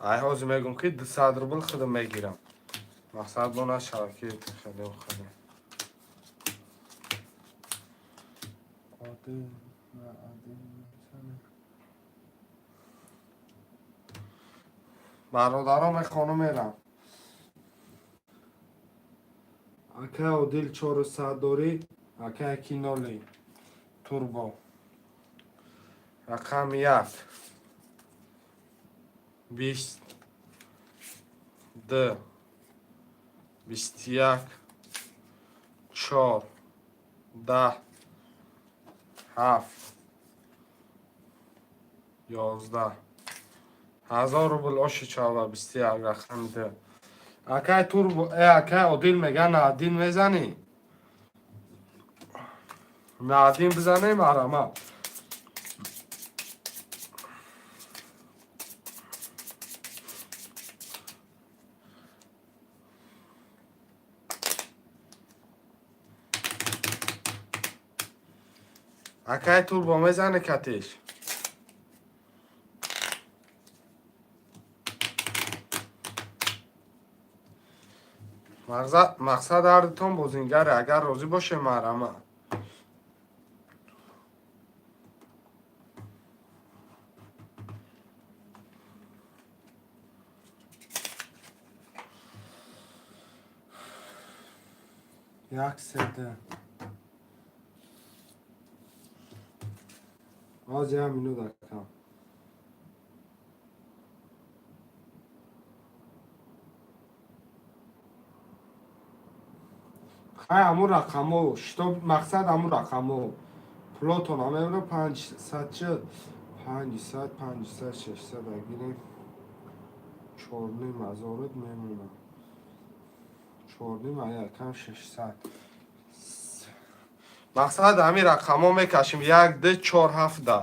Ай ҳозир мегӯм, ки 200 рубл худам мегирам. Мақсад бо нашавад, ки хеле хеле. Одил, на одил, бародаро, мехону мерам. Акай Одил, 400 дорӣ? Акай киноли турбо, рақами 1, 22, 21, 4, 10, 7, 11. 1000 рубл оши чава. 21, рақами 2. Акай турбо, э, акай Одил мега, на один мезанӣ? На один бизанем, арама. Акай турбо мезане катиш. Мақсад ҳардутон бозингаре, агар розӣ боше, марама. Як седа. Ҳозир як минут, акам. Хай, ҳамун рақамҳо, штоб мақсад ҳамун рақамҳо. Пулотон ҳама 500 чӣ? 500, 500, 600 агирем. 4,5 ҳазорат мемонад. 4,5 якам 600. Мақсад ҳамин рақамҳо мекашем. Як, ду, чор, ҳафт, да.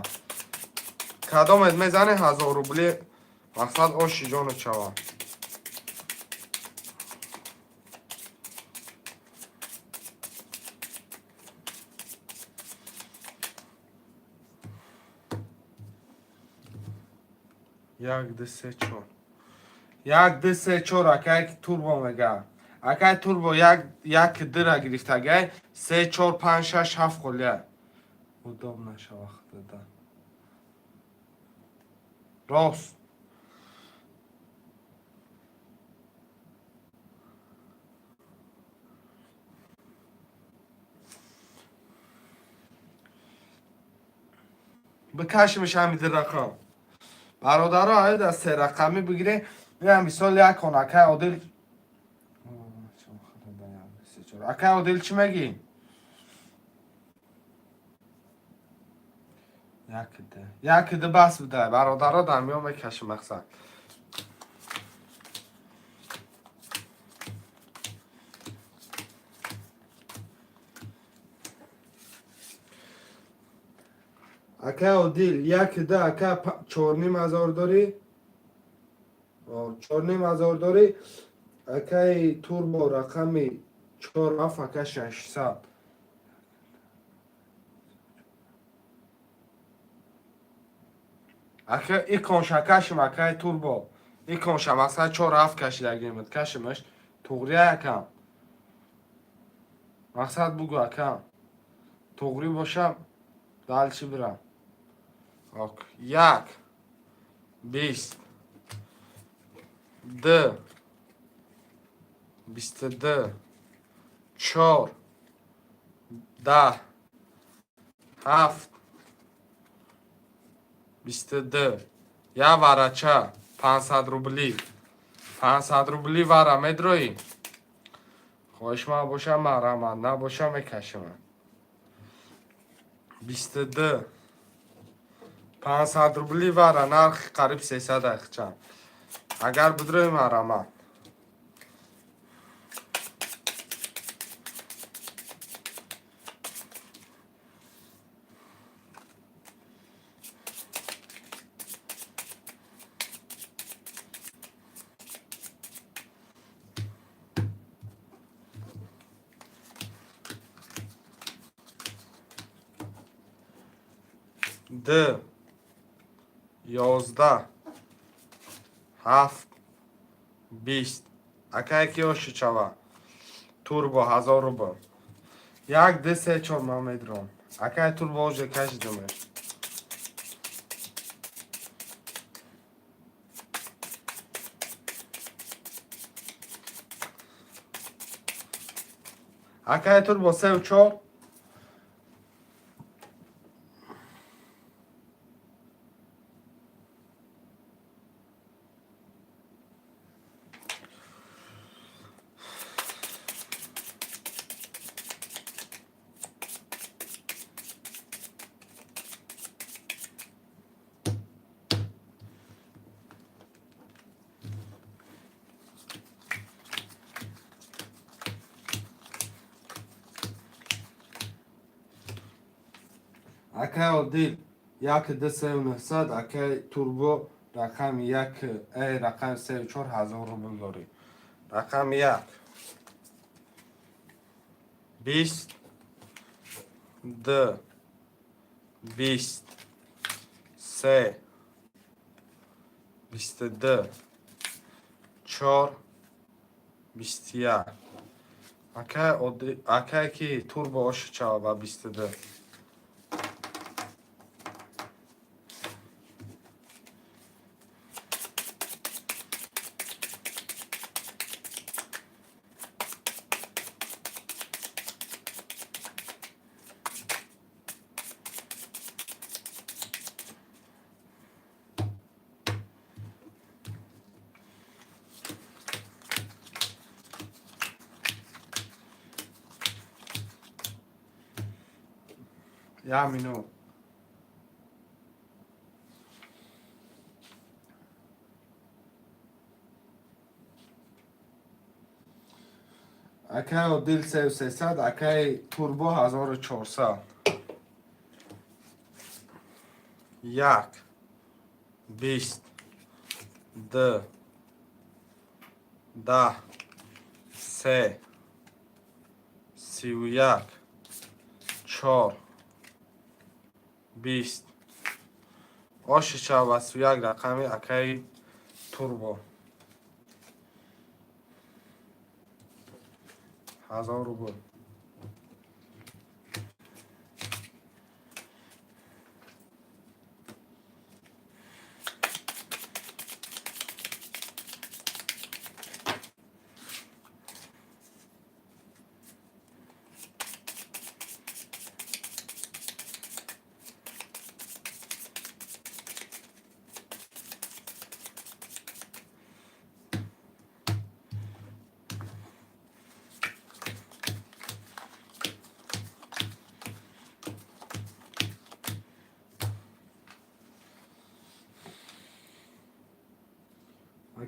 Кадомет мезане, 1000 рубли, мақсад оши ҷону чава. Як, ду, се, чор. Як, ду, се, чор, акай турбо мега. Акай турбо, як, як, дира гирифтагай, се, чор, панҷ, шаш, ҳафт холия. Удоб нашава худада. Рост. Бикашимиш ҳамин ду рақам. Бародаро, ай се рақамӣ бигире, меам мисол як он акай Одил. Акай Одил, чӣ мегӣ? Як ду. Як ду бас бидай. Бародаро, дар миён мекашим мақсад. Акай Одил, як ду, ака 4,5 ҳазор дорӣ? 4,5 ҳазор дорӣ? Акай турбо, рақами чор, ҳафт, ака 600. Ака иконша кашим, акай турбо. Иконша масалан чор ҳафт кашидагимад, кашимаш. Туғрия, акам. Мақсад бугу, акам. Туғрӣ бошам, дальше бирам. Ок. Як, 22, 22, чор, 10, ҳафт, 22. Я варача, 500 рубли. 500 рубли вара медроӣ? Хоҳиш ман бошам, маҳрамат, набошам, мекашимам. 22. 500 рубли вара, нархи қариб 300 ахча. Агар бидрои, маҳрамат. Д. 11, 7, 20. Акае ки ошичава. Турбо 1000 рубл. 1, 2, 3, 4 ман медром. Акай турбо уже кашидамеш. Акай турбо 3 4. Акай Одил 1 2 3 900, акай турбо рақами 1, рақами 3 4 ҳазор рубл дорӣ. Рақами 1, 20, 2, 20, 3, 22, 4, 21. Акай Одил, акай ки турбо ошичава ба 22. Я минут. Акай Одил 3300, акай турбо 1400. 1, 20, 2, 10, 3, 31, 4, 20. Ошичава 31 рақами акаи турбо. 1000 рубл.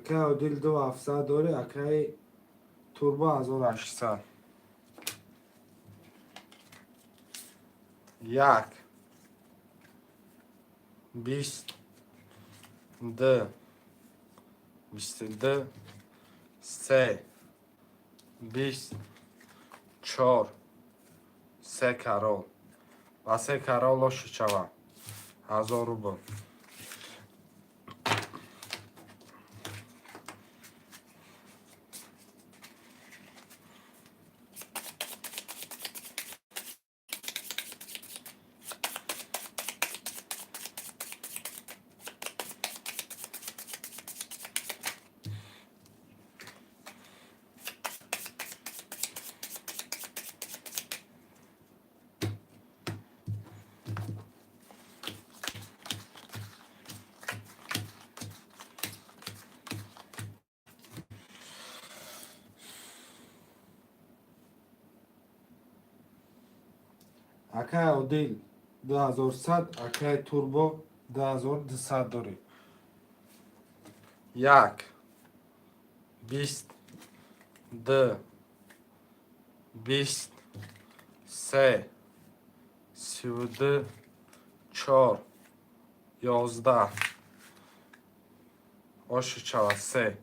Акай Одил 2700 дорӣ, акай турбо 1800. 1, 20, 2, 22, 3, 20, 4, 3 карол. Ва 3 карол ошичава. 1000 рубл. Акай Одил 2100, акай турбо 2200 дорӣ. 1, 20, 2, 20, 3, 32, 4, 11. Ошичава 3.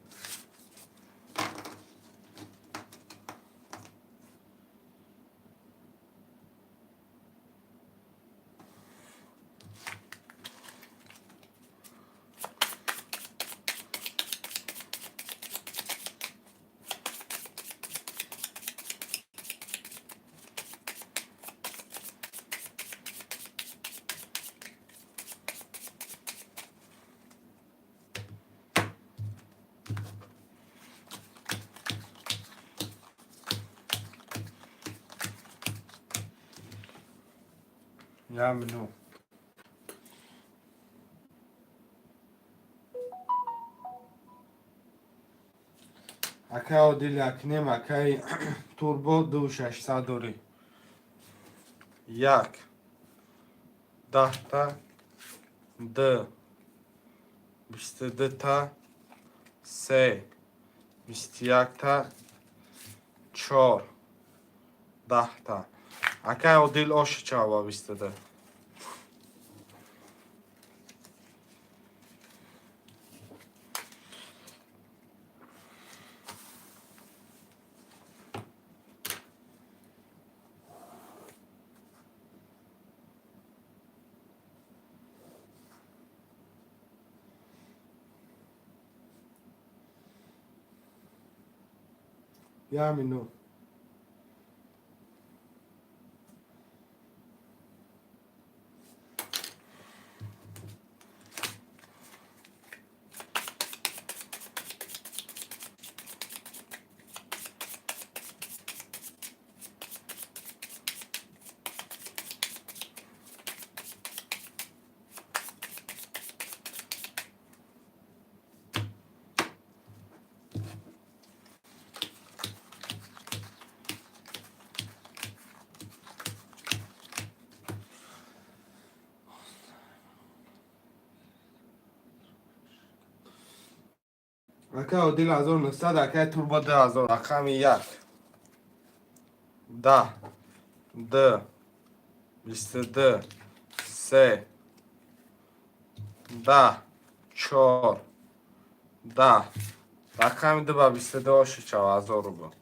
Як минут. Акай Одил якнем, акай Турбо 2600 дорӣ. Як, 10-та, д, 22-та, се, 21-та, чор, 10-та. Акай Одил оши чава 22. Як минут. Акай Одил 1900, акай Турбо 2000. Рақами як. 10, д, 22, се, 10, чор, 10. Рақами ду ба 22 оши чава 1000 рубл.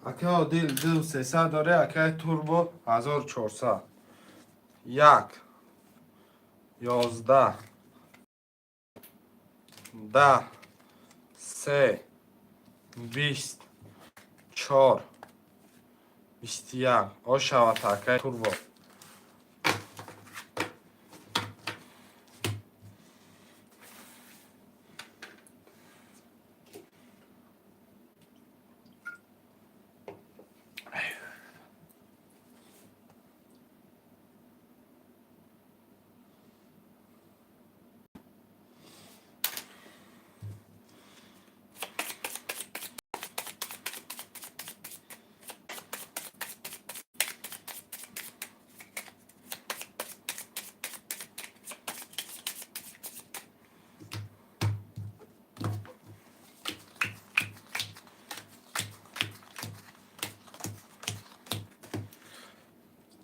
Акай Одил 2300 дорӣ, акай Турбо 1400. Як, 11, 10, се, 20, чор, 21. Ошавад, акай Турбо.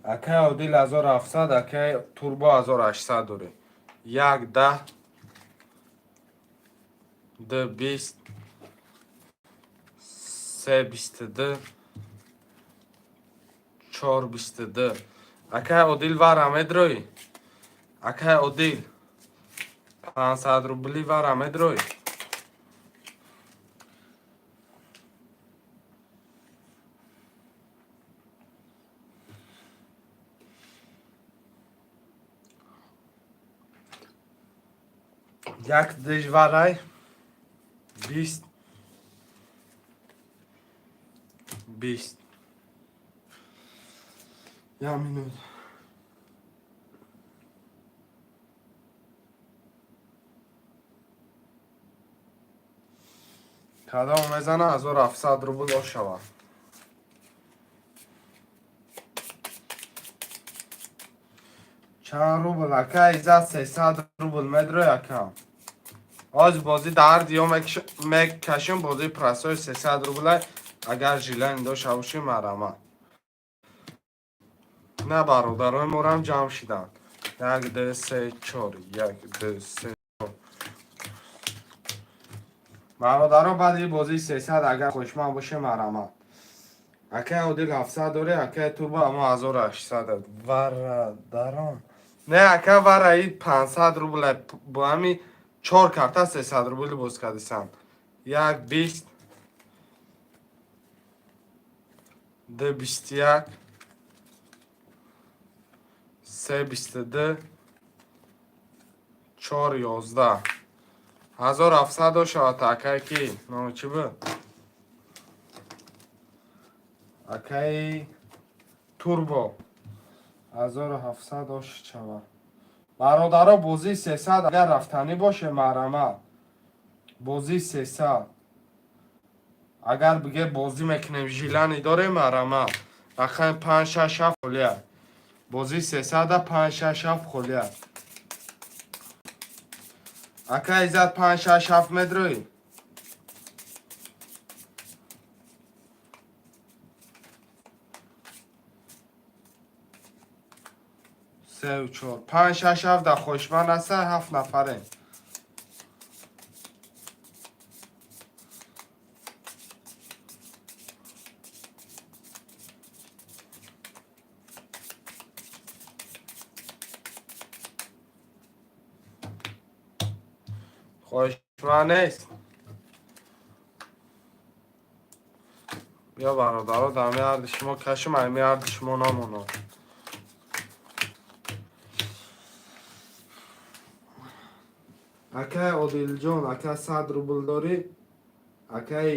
Акай Одил 1700, акай Турбо 1800 дорӣ. Як, 10, д, 20, се, 22, чор, 22. Акай Одил вара медроӣ? Акай Одил 500 рубли вара медроӣ? Як диж варай, 20, 20. Як минут. Кадом мезана, 1700 рубл ошавад. Чанд рубл, ака Иззат? 300 рубл медрои, ака? Оз бозӣ дар диё мекашем, бозии простой 300 рублай. Агар желание дошта бошӣ, марҳамат. На, бародарои морам ҷамъ шиданд. Як, ду, се, чор, як, ду, се, чор. Бародаро, баъди бозии 300 агар хоҳишманд боше, марҳамат. Акай Одил 700 дорӣ, акай Турбо амо 1800. Варадарон. Не, ака, вара и 500 рубл бо ҳами чор карта 300 рубли боз кардисан. Як 20, д 21, се 22, чор 11. 1700 шавад, акай ки номи чӣ буд? Акаи Турбо 1700 ош шавад. Бародаро, бозии 300 агар рафтанӣ боше, марҳамат. Бозии 300 агар биге, бозӣ мекунем, желание дорем, марҳамат. Рақами панҷ, шаш, ҳафт холия. Бозии сесада панҷ, шаш, ҳафт холия. Ака Иззат, панҷ, шаш, ҳафт медроӣ? Сеу чор, панҷ, шаш, ҳафт дар хоҳишманд аста, ҳафт нафарем. Хоҳишманд нест. Биё, бародаро, дар меарди шумо кашим, ай меарди шумо намонам. Акай Одилҷон, ака, 100 рубл дорӣ? Акаи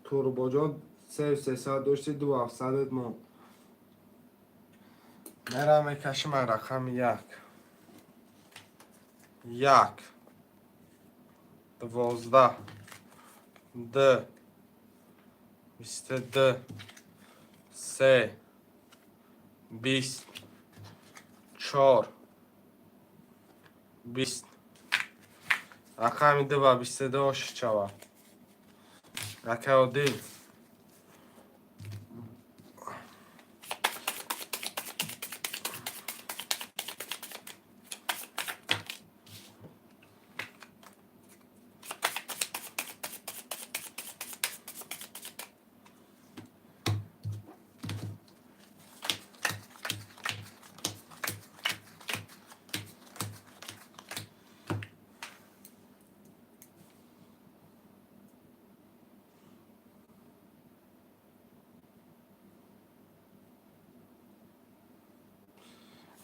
Турбоҷон, сею сесад дошти, ду ҳафтсадет монд. Мерам, мекашим ай рақами як. Як, 12, д 22, се 20, чор 20. Рақами ду ба 22 оши шавад. Акай Одил.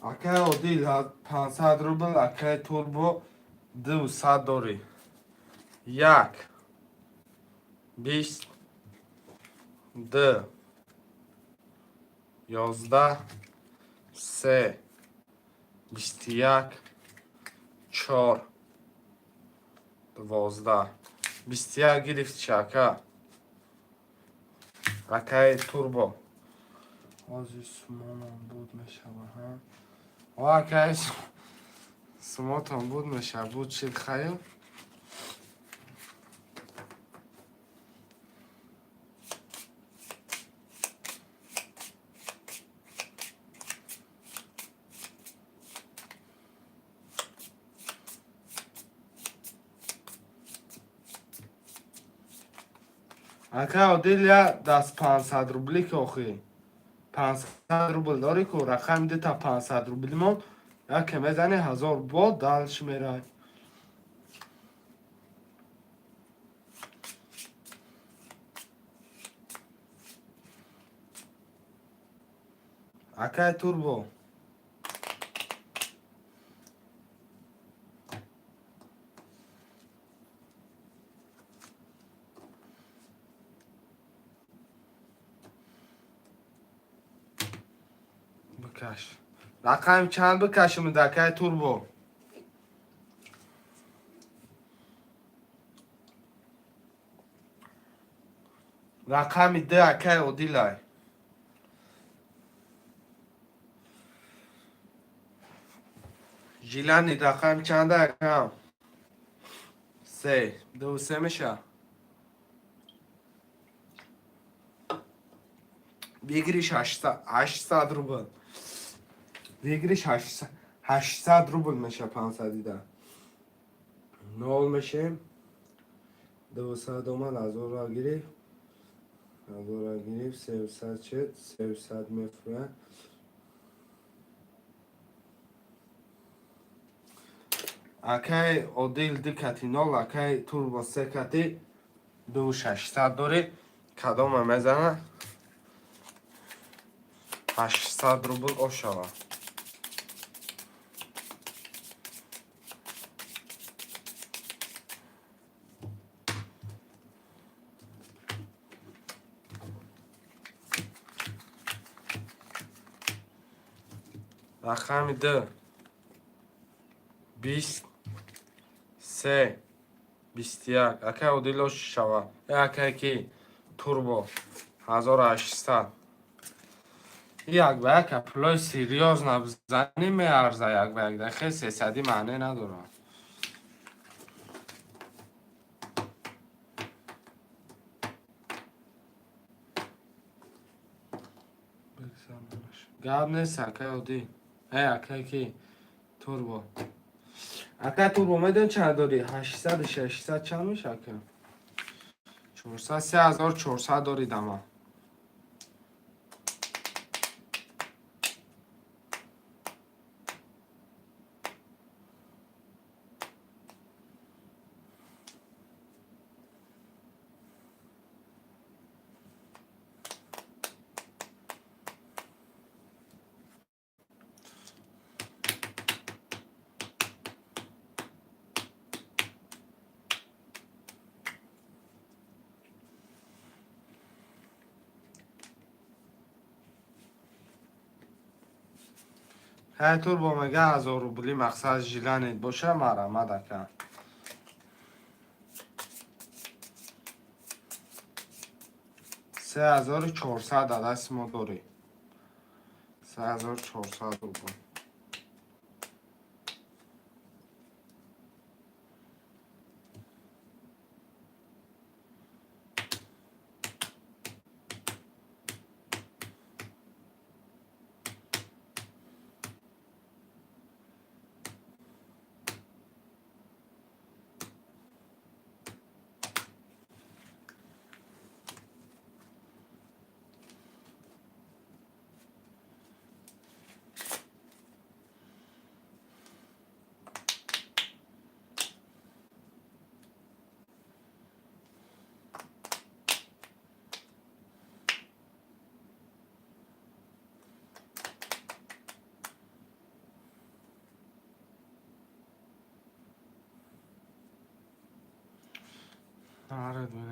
Акай Одил, 500 рубл, акай Турбо, 200 дорӣ. Як, 20, д 11, се 21, чор 12. 21 гирифтиш, ака, акаи Турбо. Ҳозир сумонам буд мешава, ҳа? О, акаи, сумотон буд мешава, буд шид, хайр. Ака Одил, я даст 500 рубли ки охи. 500 рубл дорӣ ку, рақами дута 500 рублимон яке мезани, 1000 бо дальше мерай. Акай Турбо. Бикаш. Рақами чанд бикашим, акай Турбо? Рақами д, акай Одилай. Жилани рақами чанда, акам? Се. Ду се меша. Выигрыш 800 рубл. Выигрыш 800 рубл меша 500 ида. Нол мешем. 200 омад, 1000-ро гирифт. 1000-ро гирифт, 300 шуд, 300 мефурӯяд. Акай Одил 2 кати 0, акай Турбо 3 кати 2600 дорӣ. Кадома мезана? 800 рубл ошава. Рақами 2 20 3 21. Акай Одил ош шава. Акай ки Турбо 1800. Як ба як пулои серьёзно бизанӣ, меарза, як ба як дахе 300-ӣ маъне надорад. Гап нест, акай Одил. Акай ки Турбо. Акай Турбо, медон чанд дорӣ? 800, 600 чанд меша, ака? 400, 3400 дорӣ дама. Ҳай, Турбо мега, 1000 рубли мақсад жиланет боша, марамад, ака. 3400 дасти мо дорӣ. 3400 рубл.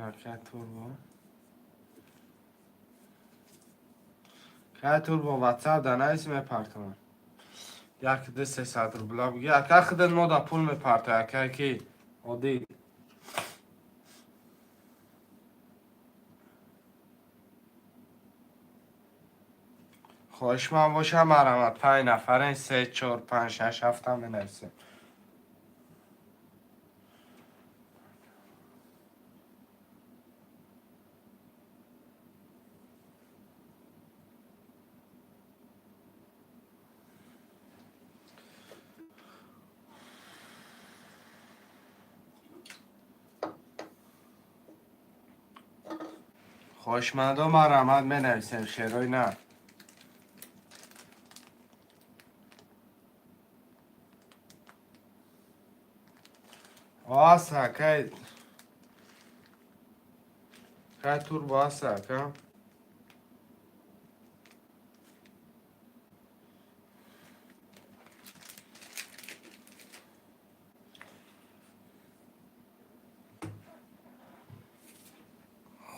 Ака Турбо. Кай Турбо, WhatsApp да нависи, мепартонам. Як ду 300 рубла буги. Ака, худат мо да пул мепартой, ака ки Одил. Хоҳишманд бошам, марамад, панҷ нафарен, се, чор, панҷ, шаш, ҳафтам менависем. Хоҳишмандо, марамад, менависем, шерои на. Аса, кай кай Турбо аса, ака.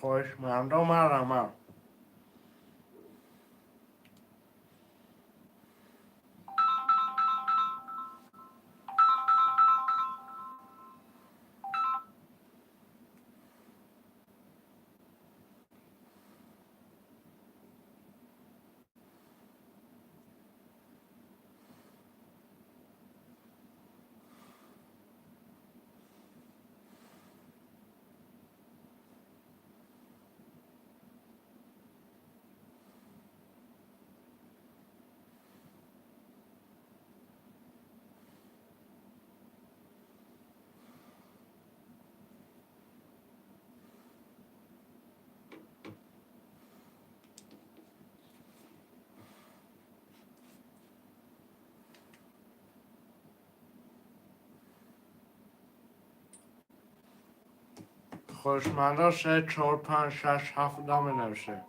Хоҳишмандо, марамад. Хоҳишмандо, се, чор, панҷ, шаш, ҳафт менависед.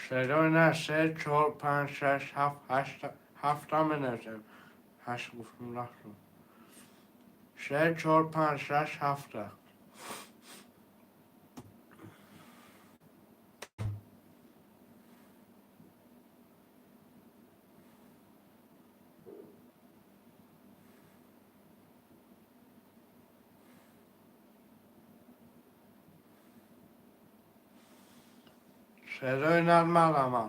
Шерои на, се, чор, панҷ, шаш, ҳафт, ҳашт, ҳафта менависем. Ҳашт гуфтум, рафтум. Се, чор, панҷ, шаш, ҳафта. Шерои нармалама.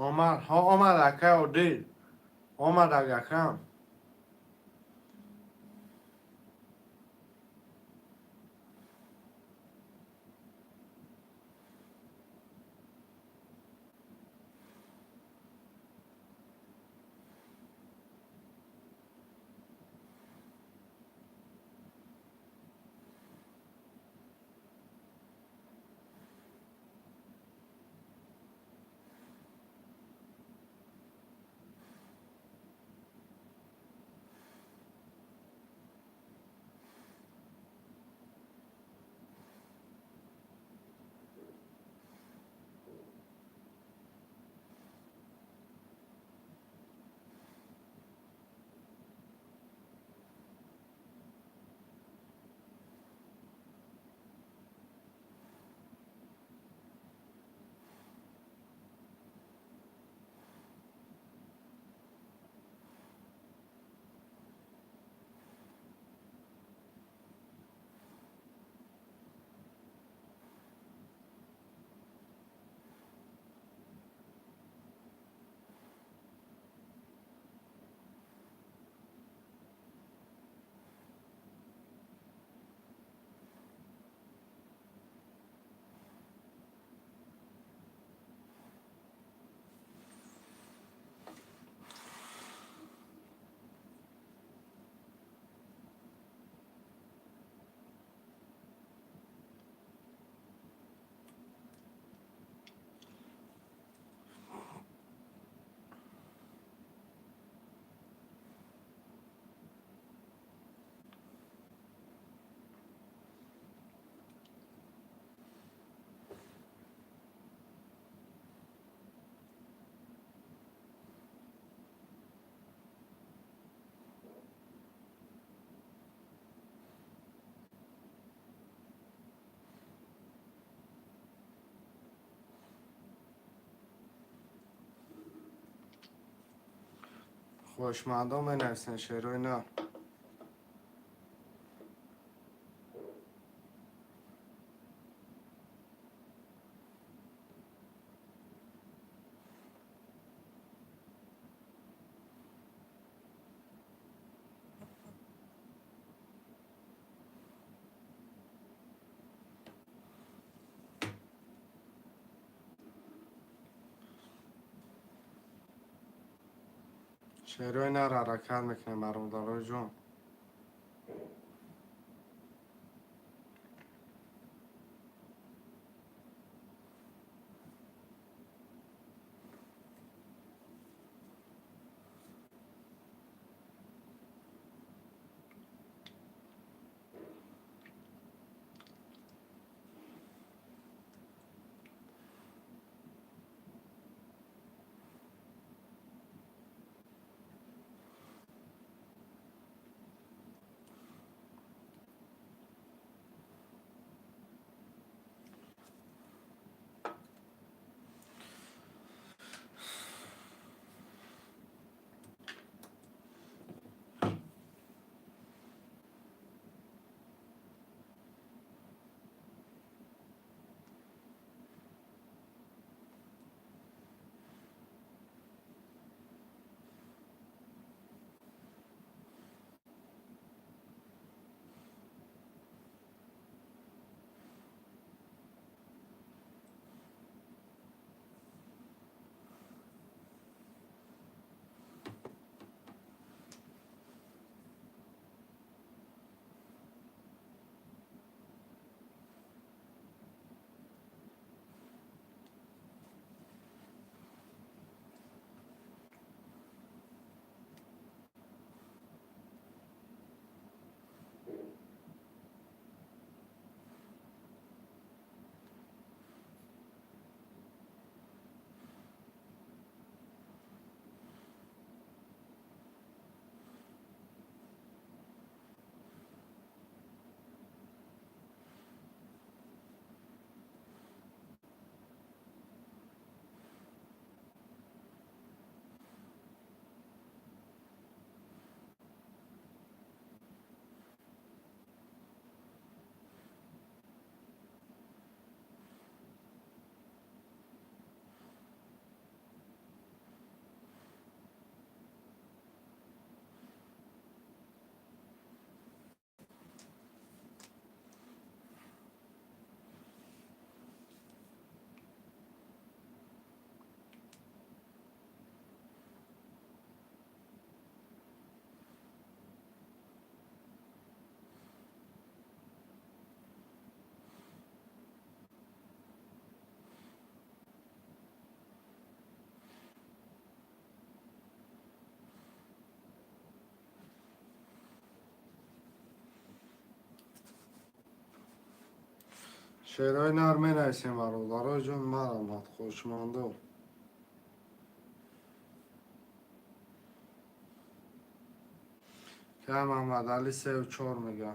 Омад, ҳо, омад, акай Одил. Омад, акам. Хоҳишмандо, менависен, шерои на. Шерои нар ҳаракат мекунем, бародарои ҷон. Шеърҳои нар менависем, бародарои ҷон, марамад, хушмандо. Ка Маҳмадалӣ сеу чор мега.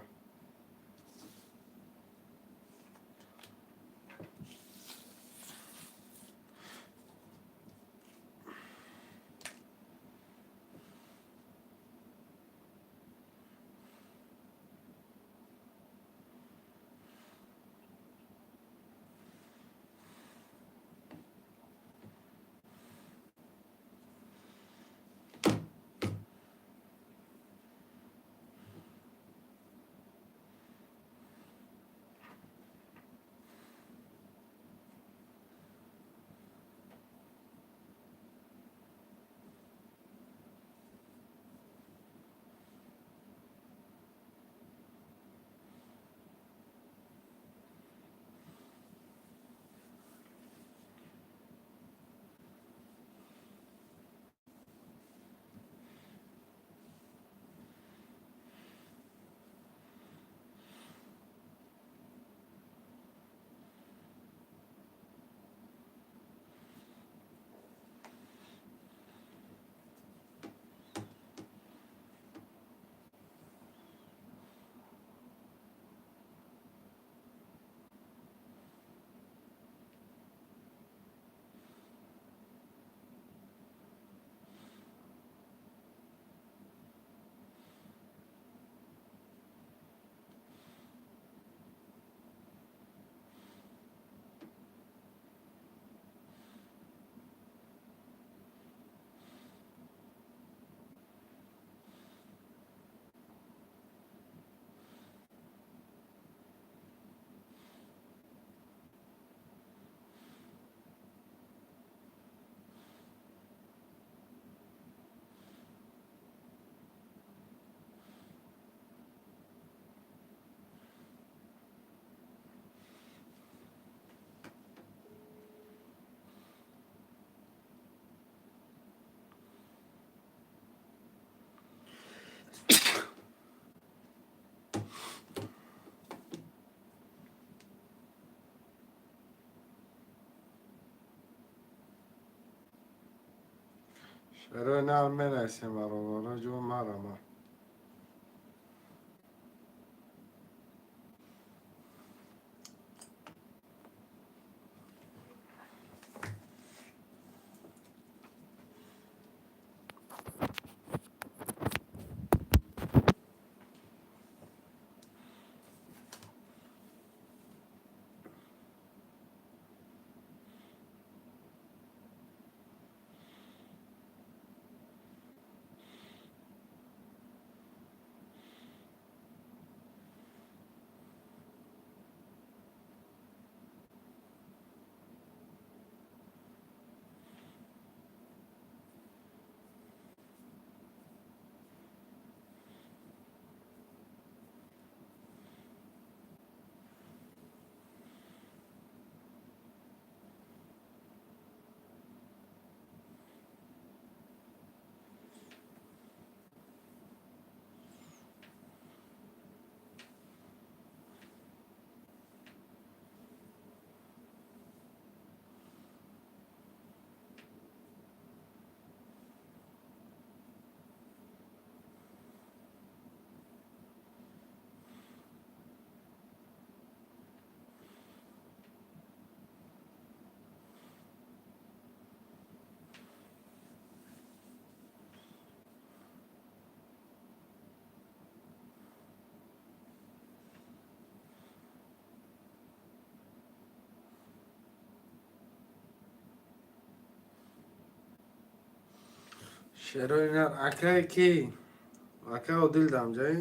Шеърҳои нар менависем, бародарои ҷон, марамад. Шеърҳои нар акае ки акаи Одил дамҷаи.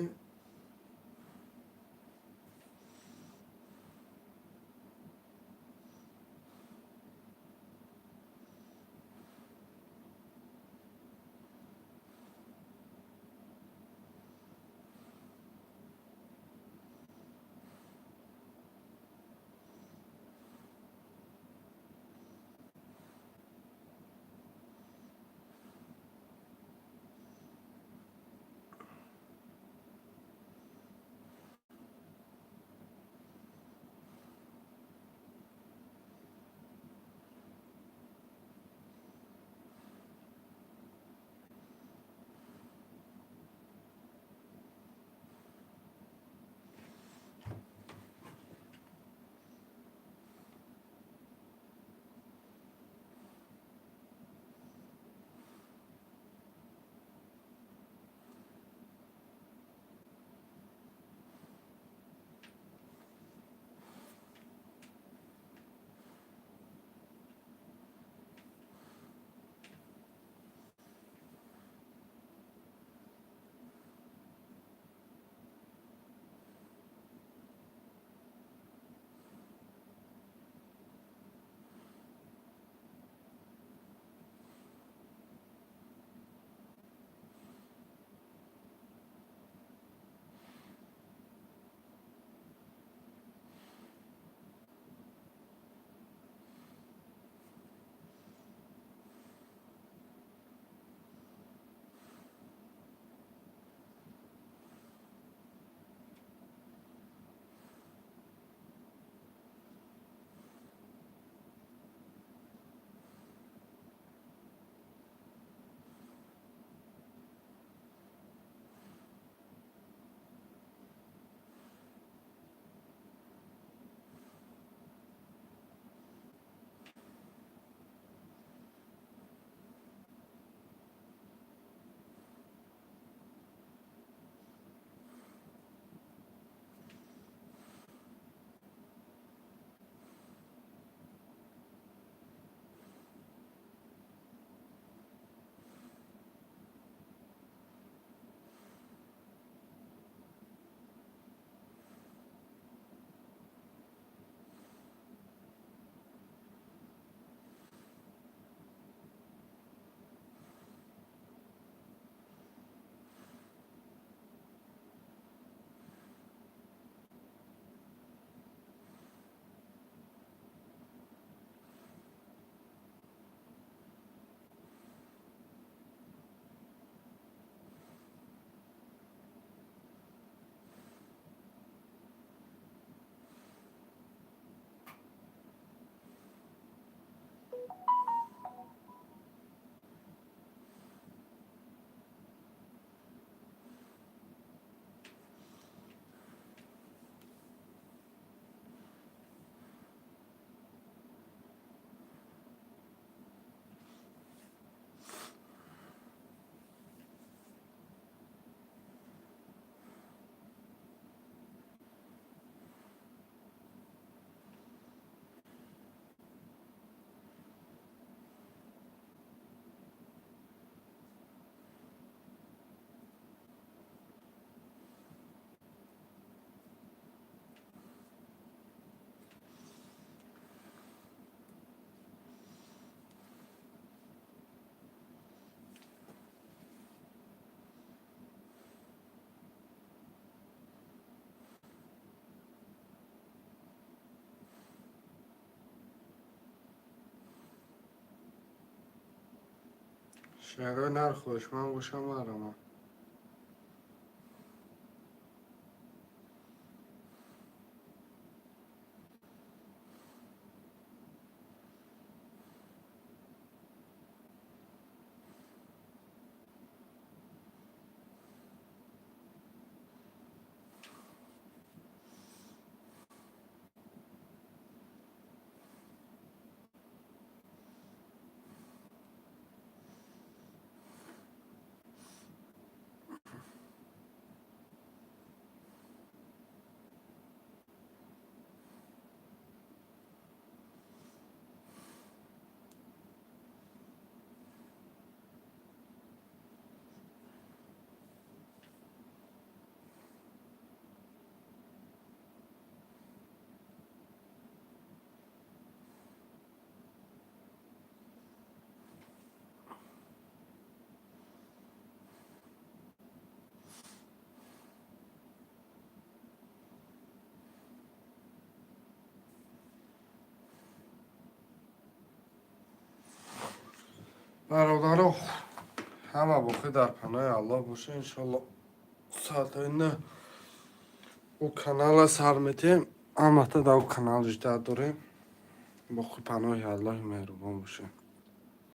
Шарои нар хоҳишманд бошам, марама. Бародаро, ҳама бохир дар паноҳи Аллоҳ боша. Иншолло, соатҳои 9 ӯ канала сар метиҳем. Ҳамата дар ӯ канал ждать дорем. Боқи паноҳи Аллоҳи меҳрубон бошед.